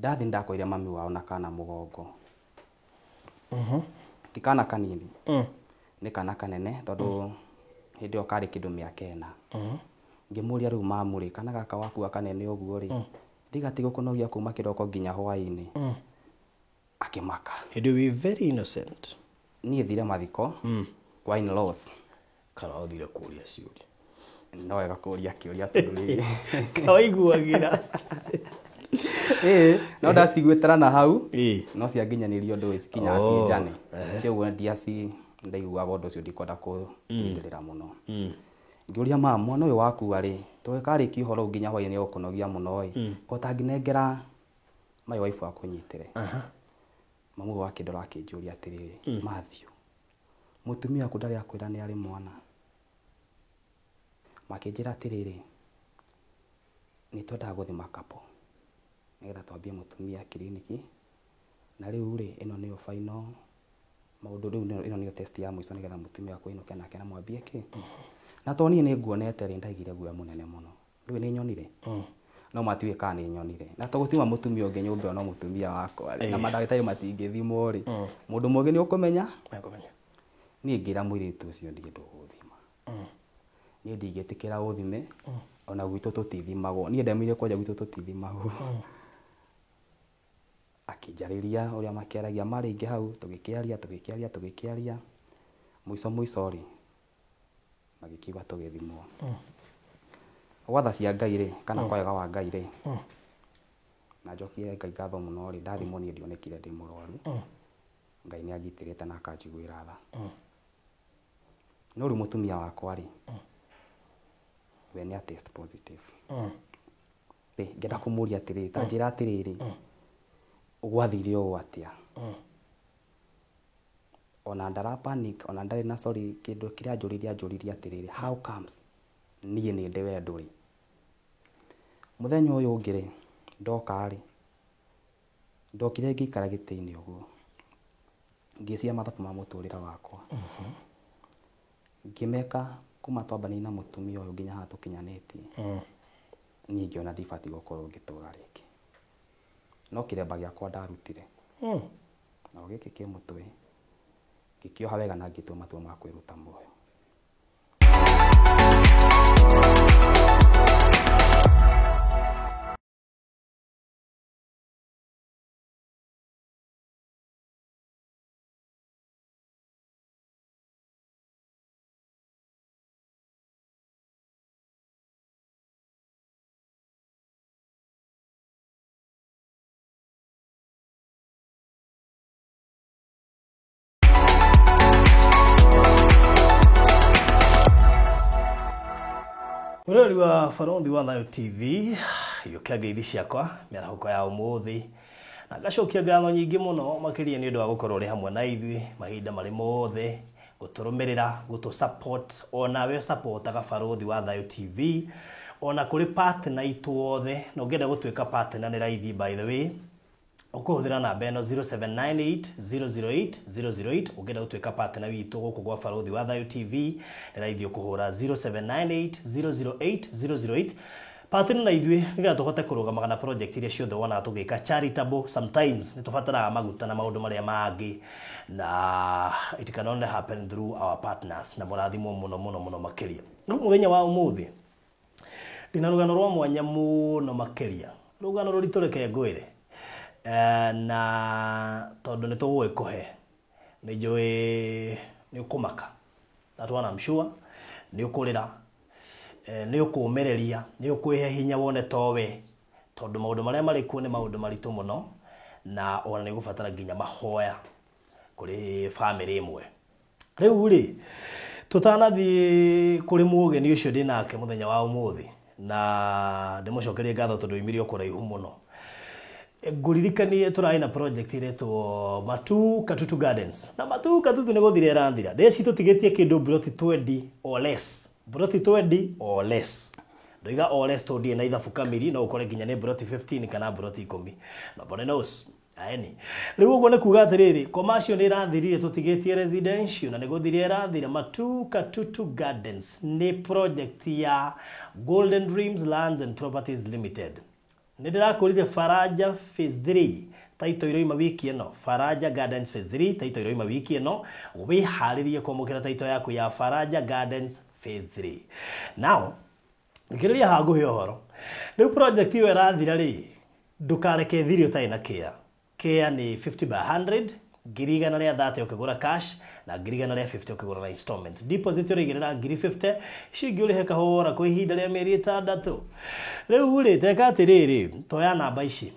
Ndathi ndakorire mami wao na kana mũgongo. Ti kana kanini, nĩ kana kanene tondũ hĩndĩ ĩyo karĩ kĩndũ mĩaka 4. Ngĩmũria rĩu mamu rĩ, kana gaka wakua kanene ũguo rĩ, ndigatigũkũnogia kuma kĩroko nginya hwaĩ-inĩ. Akĩmaka. Hĩndĩ we very innocent. Niĩ thire mathiko kwa in-laws. Kana ũthire kũria ciũria. No wega kũria kĩũria tondũ rĩrĩ. Kawaiguagĩra. Ĩĩ, no ndaciguĩtara na hau. Ĩĩ. No cianginyanĩria ũndũ cikinya Oh, cienjane. Kĩoguo ndiaci ndaiguaga ũndũ ũcio ndikwenda kũnyitĩrĩra mũno. Ngĩũria mama, mwana ũyũ wakua rĩ, tũgĩkarĩkia ũhoro ũyũ nginya hwaĩ-inĩ ũkũnogia mũno ĩ, ko ũtangĩnengera my wife akũnyitĩre. Mamu ũyũ akĩndora akĩnjũria atĩrĩrĩ, Matthew, mũtumia waku ndarĩ akwĩra nĩ arĩ mwana? Makĩnjĩra atĩrĩrĩ, nĩ twendaga gũthima couple nĩgetha twambie mũtumia kiriniki, na rĩu rĩ, ĩno nĩyo final maũndũ rĩu ĩno nĩyo test ya mũico nĩgetha mũtumia waku ainũke nake na mwambie kĩ. Na to niĩ nĩ nguonete rĩ, ndaiguire guoya mũnene mũno. Ndũĩ nĩ nyonire? No matiũĩ kana nĩ nyonire. Na to gũtiuma mũtumia ũngĩ nyũmba ĩyo no mũtumia wakwa rĩ, na mandagĩtarĩ matingĩthimwo rĩ, mũndũ mũũgĩ nĩ ũkũmenya? Nĩngũmenya. Niĩ ngĩra mũirĩtu ũcio niĩ ndũgũthima. Niĩ ndingĩtĩkĩra ũthime, ona gwitũ tũtithimagwo. Niĩ ndemeire kwanja gwitũ tũtithimagwo. Akĩnjarĩria ũrĩa makĩaragia marĩ aingĩ hau, tũgĩkĩaria, tũgĩkĩaria, tũgĩkĩaria. Mũico mũico rĩ, magĩkiuga tũgĩthimwo. Gwatha cia Ngai rĩ, kana kwa wega wa Ngai rĩ, na njokie Ngai ngatho mũno rĩ, ndathimwo niĩ ndionekire ndĩ mũrwaru. Ngai nĩ angitĩrĩte na akanjiguĩra tha. No rĩu mũtumia wakwa rĩ, we nĩ a test positive. Ngĩenda kũmũria atĩrĩrĩ, ta njĩra atĩrĩrĩ, gwathire ũũ atĩa? Ona ndara panic, ona ndarĩ na sorry, kĩndũ kĩrĩa anjũririe anjũririe atĩrĩrĩ, how comes niĩ nĩ ndĩ we ndũrĩ? Mũthenya ũyũ ũngĩ rĩ, ndoka rĩ, ndokire ngĩikara gĩtĩ-inĩ ũguo, ngĩciria mathabu ma mũtũrĩre wakwa. Ngĩmeka kuma twambanĩirie na mũtumia ũyũ nginya haha tũkinyanĩtie. Niĩ ngĩona ndibatiĩ gũkorwo ngĩtũra rĩngĩ. No kĩremba gĩakwa ndarutire. Na gĩkĩ kĩ mũtwe, ngĩkĩoha wega na ngĩtua matua ma kwĩruta muoyo. Mũrori wa Barothi wa Thayo TV, gĩũkia ngeithi ciakwa mĩarahũko ya ũmũthĩ, na ngacokia ngatho nyingĩ mũno makĩria nĩ ũndũ wa gũkorwo ũrĩ hamwe na ithuĩ mahinda marĩ mothe, gũtũrũmĩrĩra, gũtũ support, onawe supportaga Barothi wa Thayo TV, ona kũrĩ partner itũ othe, na ũngĩenda gũtuĩka partner nĩ raithi by the way, ũkũhũthĩra namba ĩno 0798 008 008 ũngĩenda gũtuĩka partner witũ gũkũ gwa Barothi wa Thayo TV nĩ raithi ũkũhũra 0798 008 008 partner na ithuĩ nĩgetha tũhote kũrũgamaga na project iria ciothe wonaga tũgĩka charitable. Sometimes nĩ tũbataraga maguta na maũndũ marĩa mangĩ, na it can only happen through our partners, na mũrathimwo mũno mũno mũno makĩria. Rĩu mũthenya wa ũmũthĩ ndĩna rũgano rwa mwanya mũno makĩria, rũgano rũritũ reke ngwĩre, na tondũ nĩ tũgũgĩkũhe nĩ njũĩ nĩ ũkũmaka, that one I'm sure, nĩ ũkũrĩra, nĩ ũkũmĩrĩria, nĩ ũkwĩhe hinya wone towe, tondũ maũndũ marĩa marĩ kuo nĩ maũndũ maritũ mũno, na ona nĩ ũgũbatara nginya mahoya kũrĩ bamĩrĩ ĩmwe. Rĩu rĩ, tũtanathiĩ kũrĩ mũgeni ũcio ndĩ nake mũthenya wa ũmũthĩ, na ndĩmũcokerie ngatho tondũ oimire o kũraihu mũno, ngũririkanie tũrarĩ na project ĩretwo Matu Katutu Gardens, na Matu Katutu nĩ gũthira ĩrathira. Ndeci tũtigĩtie kĩndũ broti 20 or less, broti 20 or less, ndoiga or less tondũ ndirĩ na ithabu kamiri, no ũkore nginya nĩ broti 15 kana broti 10, nobody knows. Aeni. Rĩu ũguo nĩ kuga atĩrĩrĩ, commercial nĩ ĩrathirire tũtigĩtie residential, na nĩ gũthira ĩrathira. Matu Katutu Gardens nĩ project ya Golden Dreams Lands and Properties Limited. Nĩ ndĩrakũrire Faraja Phase 3 taito iroima wiki ĩno. Faraja Gardens Phase 3 taito iroima wiki ĩno. Wĩharĩrie kwamũkĩra taito yaku ya Faraja Gardens Phase 3. Now thikĩrĩria haha ngũhe ũhoro. Rĩu project ĩyo ĩrathira rĩ, ndũkareke ĩthire ũtarĩ na kĩa. Kĩa nĩ 50 by 100, 130,000 ũkĩgũra cash na 150,000 ũkĩgũra na installments. Deposit ũraigĩrĩra 50,000, icio ingĩ ũrĩhe kahora kwa ihinda rĩa mĩeri 6. Rĩu rĩ, teka atĩrĩrĩ, toya namba ici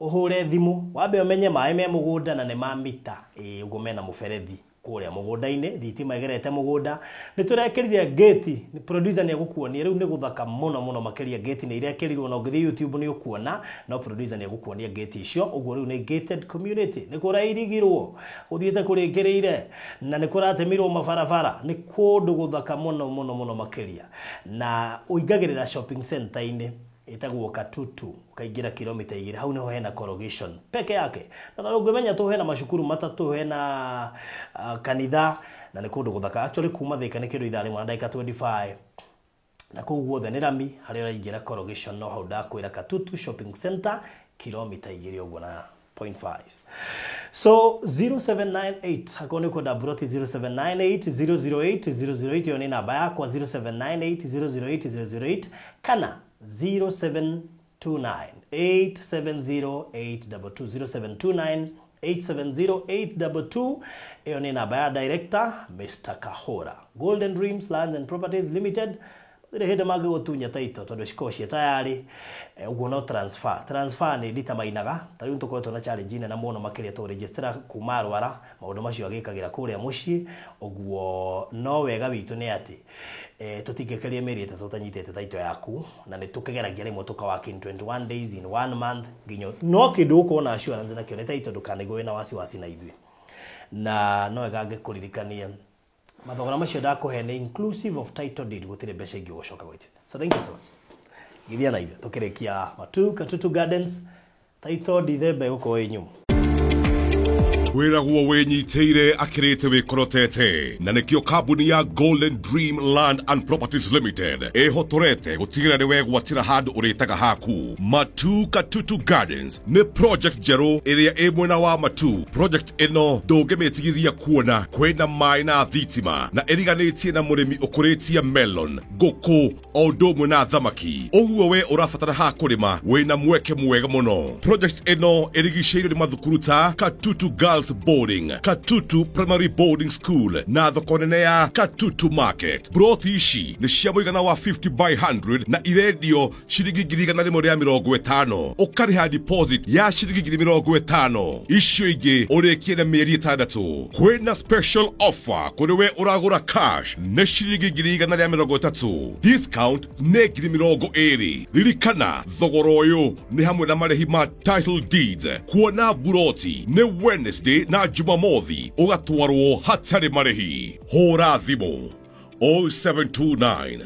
ũhũre thimũ, wambe ũmenye maĩ me mũgũnda na nĩ ma mita, ĩĩ ũguo mena mũberethi kũrĩa mũgũnda-inĩ, thitima ĩgerete mũgũnda. Nĩ tũrekĩrire gate, producer nĩ egũkuonia, rĩu nĩ gũthaka mũno mũno makĩria. Gate nĩ irekĩrirwo na ũngĩthiĩ YouTube nĩ ũkuona, no producer nĩ egũkuonia gate icio. Ũguo rĩu nĩ gated community, nĩ kũrairigirwo, gũthiĩte kũrĩkĩrĩire na nĩ kũratemirwo mabarabara, nĩ kũndũ gũthaka mũno mũno mũno makĩria. Na ũingagĩrĩra shopping center-inĩ ĩtagwo Katutu, ũkaingĩra kilomita 2, hau niho hena corrugation peke yake. Na ũngĩmenya tu hena macukuru 3, hena kanitha, na nĩ kũndũ gũthaka. Actually kuma Thika nĩ kĩndũ ithaa rĩmwe na ndagĩka 25, na kũu guothe nĩ rami. Harĩa ũraingĩra corrugation no hau ndakwĩra, Katutu Shopping Center, kilomita 2 ũguo na 0.5. So 0798, akorwo nĩ ũkwenda broti, 0798 008 008, ĩyo nĩ namba yakwa, 0798 008 008 kana 0729 870 822, 0729 870 822, ĩyo nĩ namba ya director Mr. Kahora, Golden Dreams Lands and Properties Limited. Gũtirĩ hĩndĩ mangĩgũtunya taito tondũ cikoragwo ciĩ tayarĩ. Ũguo no transfer. Transfer nĩ nditamainaga ta rĩu tũkoretwo na challenge nene mũno makĩria tũ register kuma arwara maũndũ macio agĩkagĩra kũrĩa mũciĩ. Ũguo no wega witũ nĩ atĩ tũtingĩkĩria mĩeri 3 ũtanyitĩte taito yaku, na nĩ tũkĩgeragia rĩmwe tũka in 21 days, in 1 month nginya no kĩndũ ũkorwo na assurance nakĩo nĩ taito. Ndũkanaigwe wĩna wasiwasi na ithuĩ, na no wega ngĩkũririkanie mathogora macio ndakũhe nĩ inclusive of title deed, gũtirĩ mbeca ingĩ ũgũcoka gwĩtia. So thank you so much. Githia na ithuĩ tũkĩrĩkia Matu Katutu Gardens title Dithemba ĩgũkorwo ĩ nyũmũ. Wĩragwo wĩnyitĩire akĩrĩte wĩkorotete, na nĩkĩo kambuni ya Golden Dream Land and Properties Limited ĩhotorete gũtigĩrĩra nĩ wegwatĩra handũ ũrĩtaga haku. Matu Katutu Gardens nĩ project njerũ ĩrĩa ĩ mwena wa Matu. Project ĩno ndũngĩmĩtigithia kuona kwĩna maĩ na thitima, na ĩriganĩtie na mũrĩmi ũkũrĩtie melon, ngũkũ o ũndũ ũmwe na thamaki. Ũguo we ũrabatara ha kũrĩma, wĩna mweke mwega mũno. Project ĩno ĩrigicĩirio nĩ mathukuru ta Katutu Girls Boarding, Katutu Primary Boarding School na thoko nene ya Katutu Market. Broti ici nĩ cia mũigana wa 50 by 100 na irendio ciringi 150,000. Ũkarĩha deposit ya ciringi 50,000, icio ingĩ ũrĩkie na mĩeri 6. Kwĩna special offer kũrĩ we ũragũra cash, nĩ ciringi 130,000, discount nĩ 20,000. Ririkana thogora ũyũ nĩ hamwe na marĩhi ma title deeds. Kuona buroti nĩ Wednesday na Jumamothi, ũgatwarwo hatarĩ marĩhi. Hũra thimũ 0729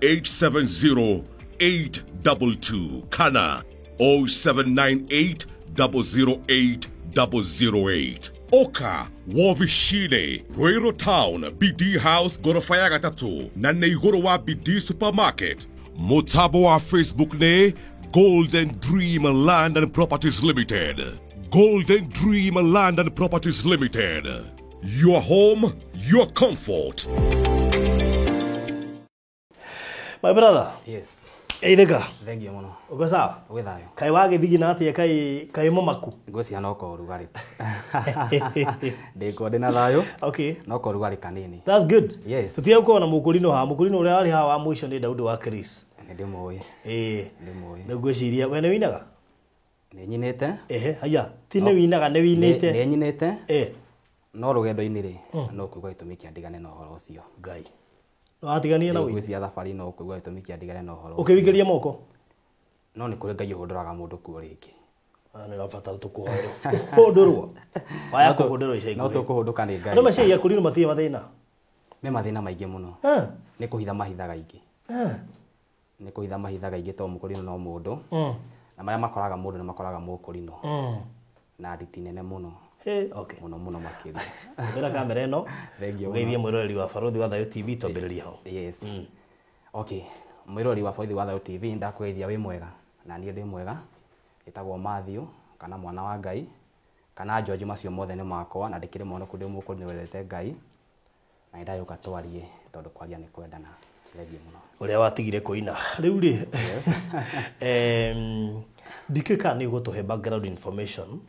870 822 kana 0798 008 008. Oka wovishine Ruiru Town, BD House gorofa ya 3 na nĩ igũrũ wa BD Supermarket. Mũtambo wa Facebook nĩ Golden Dream Land and Properties Limited. Golden Dream Land and Properties Limited. Your home, your comfort. My brother. Yes. Eithĩka. Thank you mũno. Uko sawa? Gwĩ thayũ. Kaĩ wagĩthigina atĩa, kaĩ mũmaku? Ngwĩciria no ko ũrugarĩ, ndĩkuo ndĩna thayũ. No ko ũrugarĩ kanini. That's good. Yes. Tũtige gũkorwo na mũkũrinũ haha. Mũkũrinũ ũrĩa warĩ haha wa mũico nĩ Daudi wa Chris. Nĩ ndĩmũĩ. Ĩĩ. Ndĩmũĩ. Nĩ ngwĩciria we nĩ winaga? Nĩ nyinĩte. Ehe, haya, ti nĩ winaga, nĩ winĩte? Nĩ nyinĩte. No rũgendo-inĩ rĩ, no kũigua gĩtũmi kĩa ndigane na ũhoro ũcio. Ngai. Watigania na Rĩu wĩini? Ngwĩciria thabarĩ no kũigua gĩtũmi kĩa ndigane na ũhoro ũcio. Ũkĩwikĩria moko? No nĩ kũrĩ Ngai ũhũndũraga mũndũ kuo rĩngĩ. Ah, nĩ ũrabatara tũkũhoerwo. Ũhũndũrwo. Waya kũhũndũrwo ica No ikuhĩ. tũkũhũndũka nĩ Andũ Ngai. maciagia kũrinũ matirĩ mathĩna. Nĩ mathĩna maingĩ mũno. Nĩ kũhitha mahithaga ingĩ. Nĩ kũhitha mahithaga ingĩ tondũ mũkũrinũ no mũndũ. Na marĩa makoraga mũndũ nĩ makoraga mũkũrinũ. Na nditi nene mũno. Hey, okay. Mũno mũno makĩria. Hũthĩra kamera ĩno. Thank you. Ũgeithie mwĩroreri wa Barũthi wa Thayũ TV, twambĩrĩrie hau. Yes. Okay. Mwĩroreri wa Borithi wa Thayũ TV, ndakũgeithia wĩ mwega, na niĩ ndĩ mwega. Ĩtagwo Matthew kana mwana wa Ngai kana George, macio mothe nĩ makwa na ndĩkĩrĩ mwonoku, ndĩ mũkũrũ, nĩwendete Ngai na nĩndagĩũka twarie tondũ kwaria nĩ kwendana. Thengiũ mũno. Ũrĩa watigire kũina rĩu rĩ, ndikĩũĩ kana nĩ ũgũtũhe background information.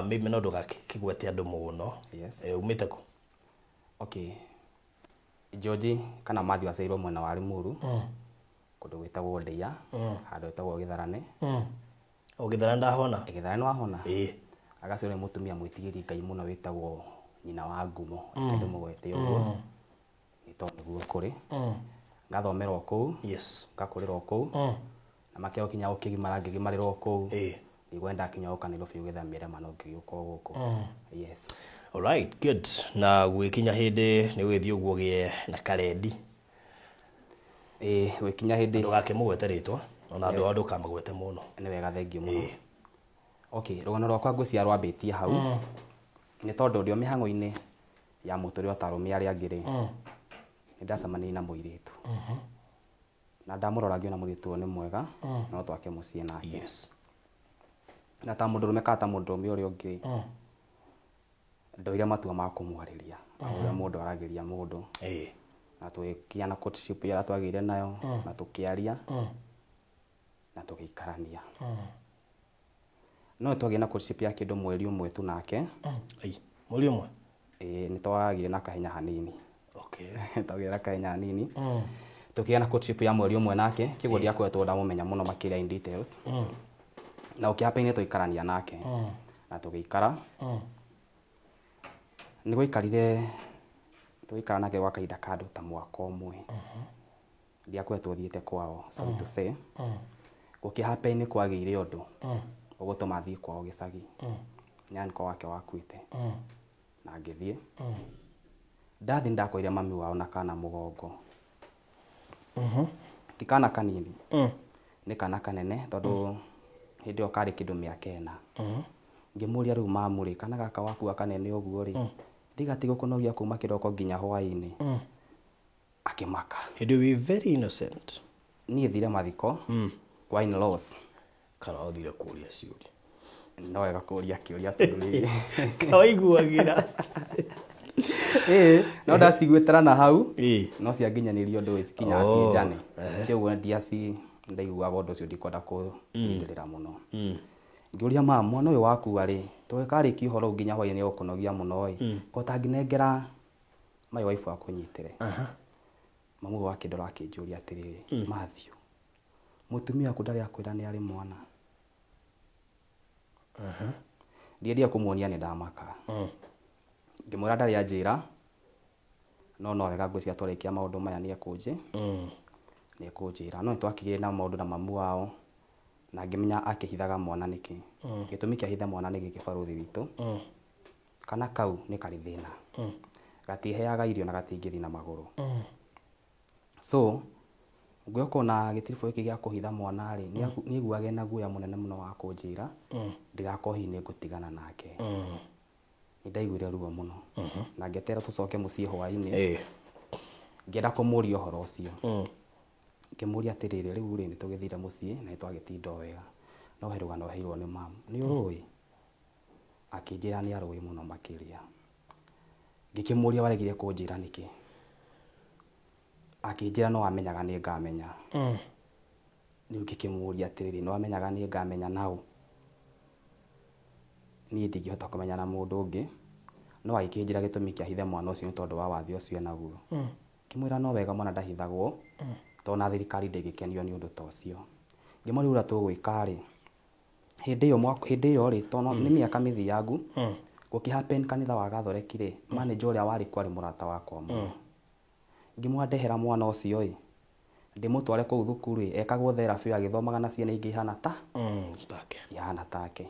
Maybe no ndũgakĩgwete andũ mũno. Yes. Umĩte kũ? Okay, George kana Matthew aciarirwo mwena wa Limuru, kũndũ gwĩtagwo Ndeia, handũ hetagwo Gĩtharane. O Gĩtharane ndahona. Gĩtharane wahona? Ĩĩ. Agaciarwo nĩ mũtumia mwĩtigĩri Ngai mũno wĩtagwo nyina wa ngumo, reke ndĩmũgwete ũguo nĩ tondũ nĩguo kũrĩ. Ngathomera o kũu, ngakũrĩra o kũu, na makĩo kinya gũkĩgimara ngĩgimarĩra o kũu. Nĩguo ndakinya gũka Nairobi gwetha mĩrema no ngĩgĩũka o gũkũ. Yes. Alright, good. Na gũgĩkinya hĩndĩ nĩ ũgĩthiĩ ũguo ũgĩe na karendi. Ĩĩ, gũgĩkinya hĩndĩ. Ndũgakĩmũgwete rĩtwa ona andũ ao ndũkamagwete mũno. Nĩ wega, thengiũ mũno. Okay, rũgano rwakwa ngwĩciria rwambĩtie hau nĩ tondũ ndĩ o mĩhang'o-inĩ ya mũtũrĩre ta arũme arĩa angĩ rĩ, nĩ ndacemanirie na mũirĩtu na ndamũrora ngĩona mũirĩtu ũyũ nĩ mwega, no twake mũciĩ nake. Na ta mũndũrũme kana ta mũndũrũme ũrĩa ũngĩ, ndoire matua ma kũmwarĩria ũrĩa mũndũ aragĩria mũndũ, na tũgĩkinya na courtship ĩrĩa twagĩire nayo, na tũkĩaria na tũgĩikarania. No twagĩire na courtship ya kĩndũ mweri ũmwe tu nake. Ai, mweri ũmwe? Ĩĩ, nĩ twagĩire na kahenya hanini. Twagĩire na kahenya hanini, tũkĩgĩa na courtship ya mweri ũmwe nake, kĩguo ndiakoretwo ndamũmenya mũno makĩria in details. Na ũkĩhappen twaikarania nake na tũgĩikara, nĩ gwaikarire tũgĩikara nake gwa kahinda ka andũ ta mwaka ũmwe. Ndiakoretwo thiĩte kwao, sorry to say. Gũkĩhappen nĩ kwagĩire ũndũ ũgũtũma thiĩ kwao gĩcagi, nyaniko wake wakuĩte, na ngĩthiĩ. Ndathiĩ ndakorire mami wao na kana mũgongo. Ti kana kanini, nĩ kana kanene, tondũ hĩndĩ ĩyo karĩ kĩndũ mĩaka 4. Ngĩmũria, rĩu mamu rĩ, kana gaka wakua kanene ũguo rĩ, ndigatigũkũnogia kuma kĩroko nginya hwaĩ-inĩ? Akĩmaka. Hĩndĩ wĩ very innocent. Niĩ thire mathiko kwa in-laws. Kana ũthire kũria ciũria? No wega kũria kĩũria tondũ Kana waiguagĩra? Ĩĩ, no ndaciguĩtara na hau. No cianginyanĩria ũndũ ũyũ cikinyaga cienjane. Kĩoguo ndiaci ndaiguaga ũndũ ũcio, ndikwenda kũnyitĩrĩra mũno. Ngĩũria mama, mwana ũyũ wakua rĩ, tũgĩkarĩkia ũhoro ũyũ nginya hwaĩ-inĩ nĩũgũkũnogia mũno ĩ, ko ũtangĩnengera my wife akũnyitĩre? Mamu ũyũ akĩndora akĩnjũria atĩrĩrĩ, Matthew, mũtumia waku ndarĩ akwĩra nĩ arĩ mwana? Ndiendire kũmuonia nĩ ndamaka. Ngĩmwĩra ndarĩ anjĩra, no wega ngwĩciria twarĩkia maũndũ maya nĩ ekũnjĩra. No nĩtwakĩgĩire na maũndũ na mamu wao, na ngĩmenya akĩhithaga mwana nĩkĩ. Gĩtũmi kĩa hithe mwana nĩ gĩkĩ, barũthi witũ. Kana kau nĩ karĩ thĩna. Gatiheaga irio na gatingĩthiĩ na magũrũ. So ngĩoka na gĩtiribũ gĩkĩ gĩa kũhitha mwana rĩ, nĩaiguaga ena guoya mũnene mũno wa kũnjĩra ndigakorwo hihi nĩ ngũtigana nake. Nĩ ndaiguire ruo mũno na ngĩeterera tũcoke mũciĩ hwaĩ-inĩ. Ngĩenda kũmũria ũhoro ũcio. Ngĩmũria atĩrĩrĩ, rĩu rĩ, nĩ tũgĩthire mũciĩ na nĩ twagĩtinda o wega, no he rũgano heirwo nĩ mamu, nĩ ũrũĩ? Akĩnjĩra nĩ arũĩ mũno makĩria. Ngĩkĩmũria, waregire kũnjĩra nĩkĩ? Akĩnjĩra no amenyaga nĩ ngamenya. Rĩu ngĩkĩmũria atĩrĩrĩ, nĩ wamenyaga nĩ ngamenya naũ? Niĩ ndingĩhota kũmenya na mũndũ ũngĩ. No agĩkĩnjĩra gĩtũmi kĩa hithe mwana ũcio nĩ tondũ wa wathe ũcio enaguo. Ngĩmwĩra no wega mwana ndahithagwo, tondũ na thirikari ndĩngĩkenio nĩ ũndũ ta ũcio. Ngĩmwĩra ũrĩa tũgwĩka rĩ, hĩndĩ ĩyo hĩndĩ ĩyo rĩ, tondũ nĩ mĩaka mĩthiangu, gũkĩ happen kanitha wa Gathoreki rĩ, manager ũrĩa warĩ kuo arĩ mũrata wakwa mũno. Ngĩmwĩra ndehera mwana ũcio ĩ, ndĩmũtware kũu thukuru ĩ, ekagwo therapy agĩthomaga na ciana ingĩ ihana ta Take. Ihana take.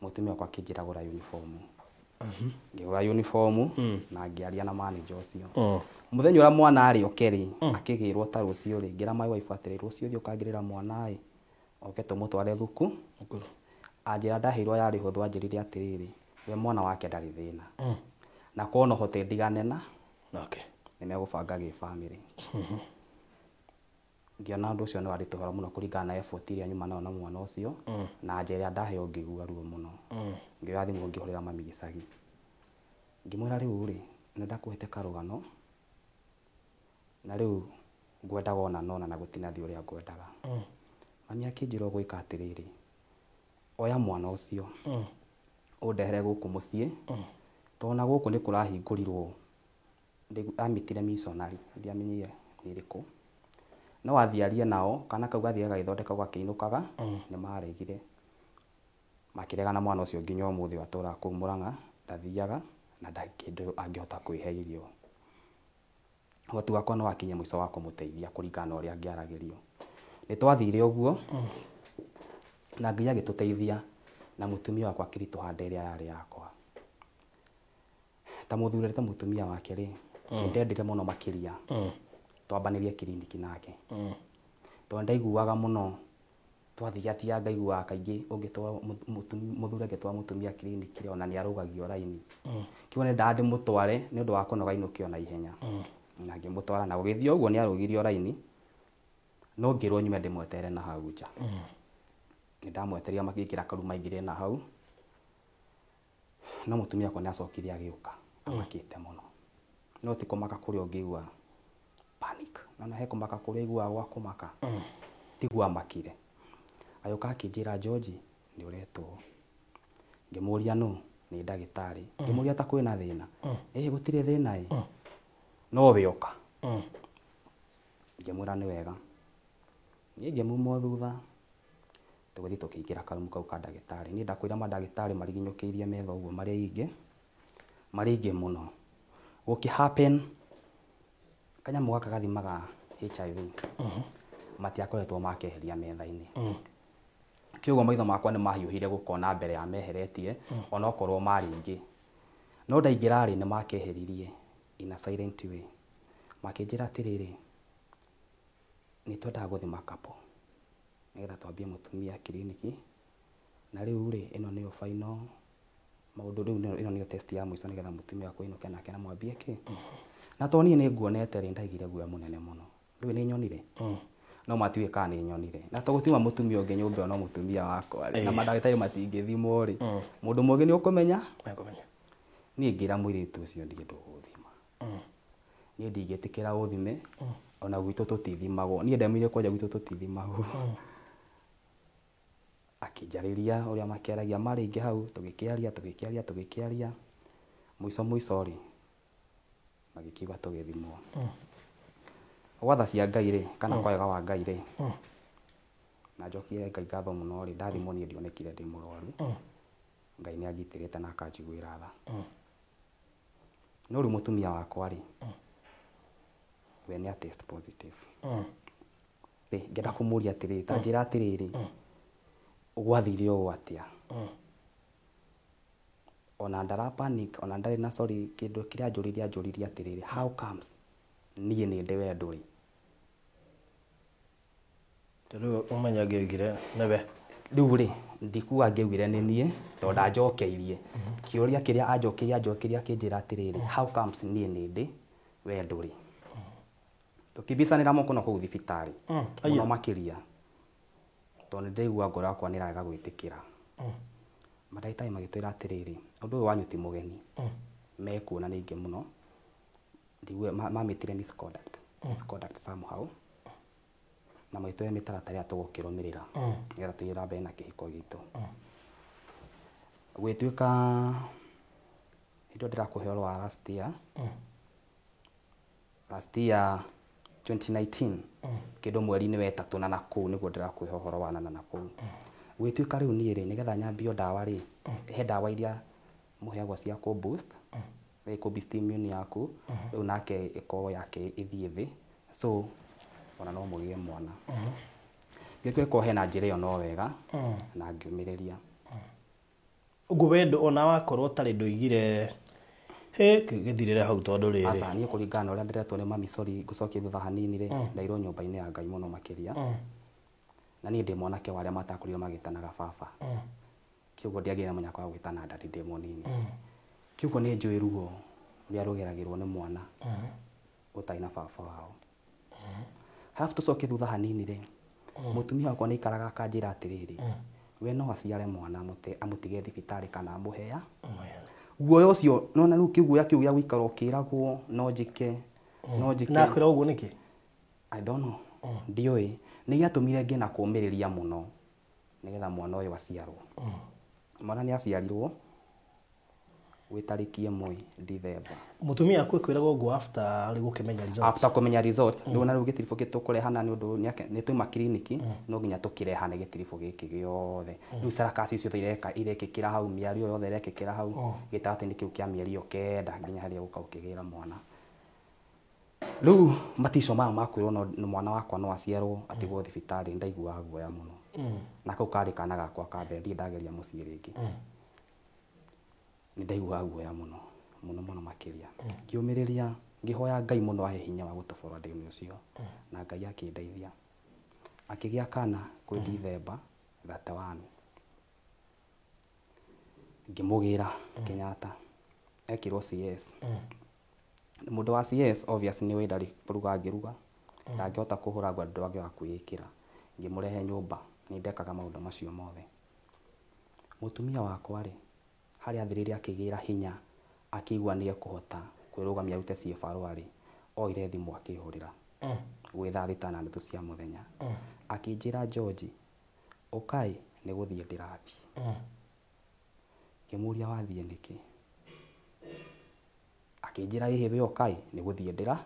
Mũtumia wakwa akĩnjĩra gũra uniform. Ngĩgũra uniform na ngĩaria na manager ũcio. Mũthenya ũrĩa mwana arĩ oke rĩ, akĩgĩrwo ta rũciũ rĩ, ngĩra my wife atĩrĩ, rũciũ thiĩ ũkangĩrĩra mwana ĩ, oke tũmũtware thuku. Thukuru. Anjĩra ndaheirwo yarĩ hũthũ, anjĩrire atĩrĩrĩ, we mwana wake ndarĩ thĩna. Na korwo no hote ndigane na Nake. nĩ megũbanga gĩbamĩrĩ. Ngĩona ũndũ ũcio nĩ wanditũhĩra mũno kũringana na effort ĩrĩa nyuma nayo na mwana ũcio na nja ĩrĩa ndaheo ngĩigua ruo mũno. Ngĩoya thimũ ngĩhũrĩra mami gĩcagi, ngĩmwĩra rĩu rĩ, nĩ ndakũhete karũgano na rĩu ngwendaga ona nona na gũtinathiĩ ũrĩa ngwendaga. Mami akĩnjĩra ũgwĩka atĩrĩrĩ, oya mwana ũcio ũndehere gũkũ mũciĩ, tondũ na gũkũ nĩ kũrahingũrirwo, amĩtire missionary, ndiamenyire nĩ ĩrĩkũ, no athiĩ arie nao, kana kau gathiĩ gagĩthondekagwo gakĩinũkaga, nĩ maregire, makĩrega na mwana ũcio nginya ũmũthĩ ũyũ atũraga kũu Mũrang'a, ndathiaga na ndarĩ kĩndũ angĩhota kwĩhe irio. Ũhoti wakwa nĩ wakinyia mũico wa kũmũteithia kũringana na ũrĩa angĩaragĩrio. Nĩ twathire ũguo na Ngai agĩtũteithia na mũtumia wakwa akĩritũha nda ĩrĩa yarĩ yakwa. Ta mũthuri ta mũtumia wake rĩ, nĩ ndendire mũno makĩria twambanĩrie kiriniki nake, tondũ ndaiguaga mũno twathiathiaga ngaiguaga kaingĩ ũngĩtwara mũthuri angĩtwara mũtumia kiriniki ona nĩ arũgagio raini. Kĩguo nendaga ndĩmũtware nĩ ũndũ wa kũnoga ainũke ona ihenya. Na ngĩmũtwara na gũgĩthiĩ ũguo nĩ arũgirio raini, no ngĩrwo nyume ndĩmweterere na hau nja. Nĩ ndamwetereire makĩingĩra karu maingĩrire na hau, no mũtumia wakwa nĩ acokire agĩũka amakĩte mũno. No ti kũmaka kũrĩa ũngĩigua panic. Nona he kũmaka kũrĩa ũiguaga gwa kũmaka, tiguo amakire. Agĩũka akĩnjĩra George nĩ ũretwo. Ngĩmũria nũ? Nĩ ndagĩtarĩ. Ngĩmũria ta kwĩna thĩna? Ĩ gũtirĩ thĩna ĩ. No we ũka. Ngĩmwĩra nĩ wega. Niĩ ngĩmuma thutha, tũgĩthiĩ tũkĩingĩra karumu kau ka ndagĩtarĩ. Niĩ ndakwĩra mandagĩtarĩ mariginyũkĩirie metha ũguo marĩ aingĩ, marĩ aingĩ mũno. Gũkĩ happen kanyamũ gaka gathimaga HIV matiakoretwo makeheria metha-inĩ. Kĩoguo maitho makwa nĩ mahiũhire gũkona mbere ya meheretie, onokorwo marĩ aingĩ. No ndaingĩra rĩ, nĩ makeheririe in a silent way. Makĩnjĩra atĩrĩrĩ, nĩ twendaga gũthima couple nĩgetha twambie mũtumia kiriniki, na rĩu rĩ, ĩno nĩyo final maũndũ, rĩu ĩno nĩyo test ya mũico nĩgetha mũtumia wakwa ainũke nake na mwambie kĩ. Na tondũ niĩ nĩ nguonete rĩ, ndaiguire guoya mũnene mũno. Rĩu nĩ nyonire, no matiũĩ kana nĩ nyonire. Na to gũtiuma mũtumia ũngĩ nyũmba ĩyo no mũtumia wakwa rĩ, na mandagĩtarĩ matingĩthimwo rĩ, mũndũ mũũgĩ nĩ ũkũmenya. Nĩngũmenya. Niĩ ngĩra mũirĩtu ũcio ndirĩ ndũgũthima. Niĩ ndingĩtĩkĩra ũthime, ona gwitũ tũtithimagwo. Niĩ ndemire kwanja gwitũ tũtithimagwo. Akĩnjarĩria ũrĩa makĩaragia marĩ aingĩ hau, tũgĩkĩaria tũgĩkĩaria tũgĩkĩaria. Mũico mũico rĩ, magĩkiuga tũgĩthimwo. Gwatha cia Ngai rĩ, kana kwa wega wa Ngai rĩ, na njokie Ngai ngatho mũno rĩ, ndathimwo niĩ ndionekire ndĩ mũrwaru. Ngai nĩ angitĩrĩte na akanjiguĩra tha. No rĩu mũtumia wakwa rĩ, we nĩ a test positive. Ngĩenda kũmũria atĩrĩrĩ, ta njĩra atĩrĩrĩ, gwathire ũũ atĩa? Ona ndara panic, ona ndarĩ na sorry, kĩndũ kĩrĩa anjũririe anjũririe atĩrĩrĩ, how comes niĩ nĩ ndĩ we ndũrĩ? Rĩu ũmenya angĩoigire nĩwe. Rĩu rĩ, ndikuga angĩaugire nĩ niĩ, tondũ ndanjokeirie. Kĩũria kĩrĩa anjokeirie anjokeirie akĩnjĩra atĩrĩrĩ, how comes niĩ nĩ ndĩ we ndũrĩ? Tũkĩmbicanĩra mũkono kũu thibitarĩ, mũno makĩria, tondũ nĩ ndĩraigua ngoro yakwa nĩ ĩrarega gwĩtĩkĩra. Mandagĩtarĩ magĩtwĩra atĩrĩrĩ, ũndũ ũyũ wanyu ti mũgeni, mekuona nĩ aingĩ mũno, mamĩtire misconduct, misconduct somehow, na magĩtwĩra mĩtaratara ĩrĩa tũgũkĩrũmĩrĩra nĩgetha tũthiĩ na mbere na kĩhiko gitũ. Gũgĩtuĩka hĩndĩ ĩyo ndĩrakũhe ũhoro wa last year, last year 2019, kĩndũ mweri-inĩ wa ĩtatũ na nakũu nĩguo ndĩrakũhe ũhoro wa na nakũu. Gũgĩtuĩka rĩu niĩ rĩ, nĩgetha nyambio ndawa rĩ, he ndawa iria mũheagwo cia kũ boost, kũ boost immune yaku, rĩu nake ĩkorwo yake ĩthiĩ thĩ, so ona no mũgĩe mwana. Ngĩkorwo hena njĩra ĩyo no wega, na ngĩũmĩrĩria. Ũguo wendo ona wakorwo ũtarĩ ndũigire hĩ gĩthirĩre hau tondũ rĩrĩ. Aca, niĩ kũringana na ũrĩa ndĩretwo nĩ mami, sorry, ngũcokie thutha hanini rĩ, ndairwo nyũmba-inĩ ya Ngai mũno makĩria. Na niĩ ndĩ mwanake wa arĩa matakũrire magĩtanaga baba. Kĩoguo ndiagĩire na mũnyaka wa gwĩtana daddy ndĩ mũnini. Kĩoguo nĩ njũĩ ruo rũrĩa rũgeragĩrwo nĩ mwana ũtarĩ na baba wao. Halafu tũcoke thutha hanini rĩ, mũtumia wakwa nĩ aikaraga akanjĩra atĩrĩrĩ, we no aciare mwana amũtige thibitarĩ kana amũhea. Guoya ũcio nona rĩu kĩguoya kĩu gĩa gũikara ũkĩragwo no njĩke no njĩke. Na akwĩra ũguo nĩkĩ? I don't know. Ndiũĩ. Nĩ gĩatũmire ngĩe na kũũmĩrĩria mũno nĩgetha mwana ũyũ aciarwo. Mwana nĩ aciarirwo gwĩ tarĩki 1 Dithemba. Mũtumia aku ekwĩraga ũguo after rĩu gũkĩmenya results? After kũmenya results. Rĩu na rĩu gĩtiribũ gĩkĩ tũkũrehana nĩ ũndũ nĩ twauma kiriniki, no nginya tũkĩrehane gĩtiribũ gĩkĩ gĩothe. Rĩu sarakasi ciothe irekĩkĩra hau, mĩario yothe ĩrekĩkĩra hau, gĩtagatĩ-inĩ kĩu kĩa mĩeri ĩyo 9 nginya harĩa ũgũka ũkĩgĩra mwana. Rĩu matico maya ma kwĩrwo no mwana wakwa no aciarwo atigwo thibitarĩ, ndaiguaga guoya mũno. Na kau karĩ kana gakwa ka mbere, ndirĩ ndageria mũciĩ rĩngĩ. Nĩ ndaiguaga guoya mũno, mũno mũno makĩria. Ngĩũmĩrĩria, ngĩhoya Ngai mũno ahe hinya wa gũtobora ndĩni ũcio. Na Ngai akĩndeithia. Akĩgĩa kana kwĩ Dithemba 31. Ngĩmũgĩra Kenyatta. Ekirwo CS. Mũndũ wa CS obvious nĩ ũĩ ndarĩ kũruga angĩruga. Ndangĩhota kũhũra nguo, ndangĩhota kwĩĩkĩra. Ngĩmũrehe nyũmba, nĩ ndekaga maũndũ macio mothe. Mũtumia wakwa rĩ, harĩa athirĩire akĩgĩra hinya, akĩigua nĩ ekũhota kwĩrũgamia arute ciĩbarũa rĩ, oire thimũ akĩhũrĩra. Gwĩ thaa 6:30 cia mũthenya. Akĩnjĩra George, ũkai nĩ gũthiĩ ndĩrathiĩ. Ngĩmũria wathiĩ nĩkĩ? Akĩnjĩra ĩhĩ we ũkai nĩ gũthiĩ ndĩra.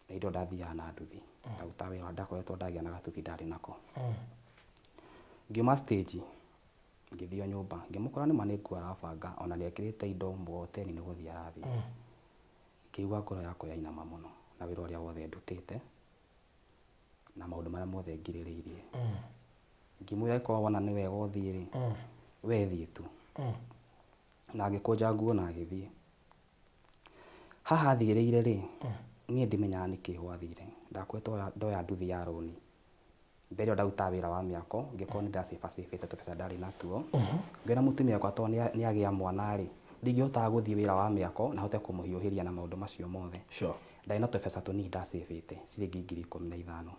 Na indo ndathiaga na nduthi. Ndaruta wĩra ndakoretwo ndagĩa na gatuthi ndarĩ nako. Ngiuma stage, ngĩthiĩ nyũmba, ngĩmũkora nĩma nĩ nguo arabanga, ona nĩ ekĩrĩte indo mgogoteni nĩ gũthiĩ arathiĩ. Ngĩigua ngoro yakwa yainama mũno na wĩra ũrĩa wothe ndutĩte na maũndũ marĩa mothe ngirĩrĩirie. Ngĩmwĩra angĩkorwo wona nĩ wega ũthiĩ rĩ, we thiĩ tu. Na agĩkũnja nguo na agĩthiĩ. Haha athiĩrĩire rĩ, niĩ ndimenyaga nĩkĩ gwathire. Ndakoretwo ndoya nduthi ya rũni. Mbere ĩyo ndarutaga wĩra wa mĩako, ngĩkorwo nĩ ndacĩbacĩbĩte tũbeca ndarĩ natuo. Ngĩra mũtumia wakwa tondũ nĩ agĩa mwana rĩ, ndingĩhotaga gũthiĩ wĩra wa mĩako na hote kũmũhiũhĩria na maũndũ macio mothe. Ndarĩ na tũbeca tũnini ndacĩbĩte, ciringi 15,000.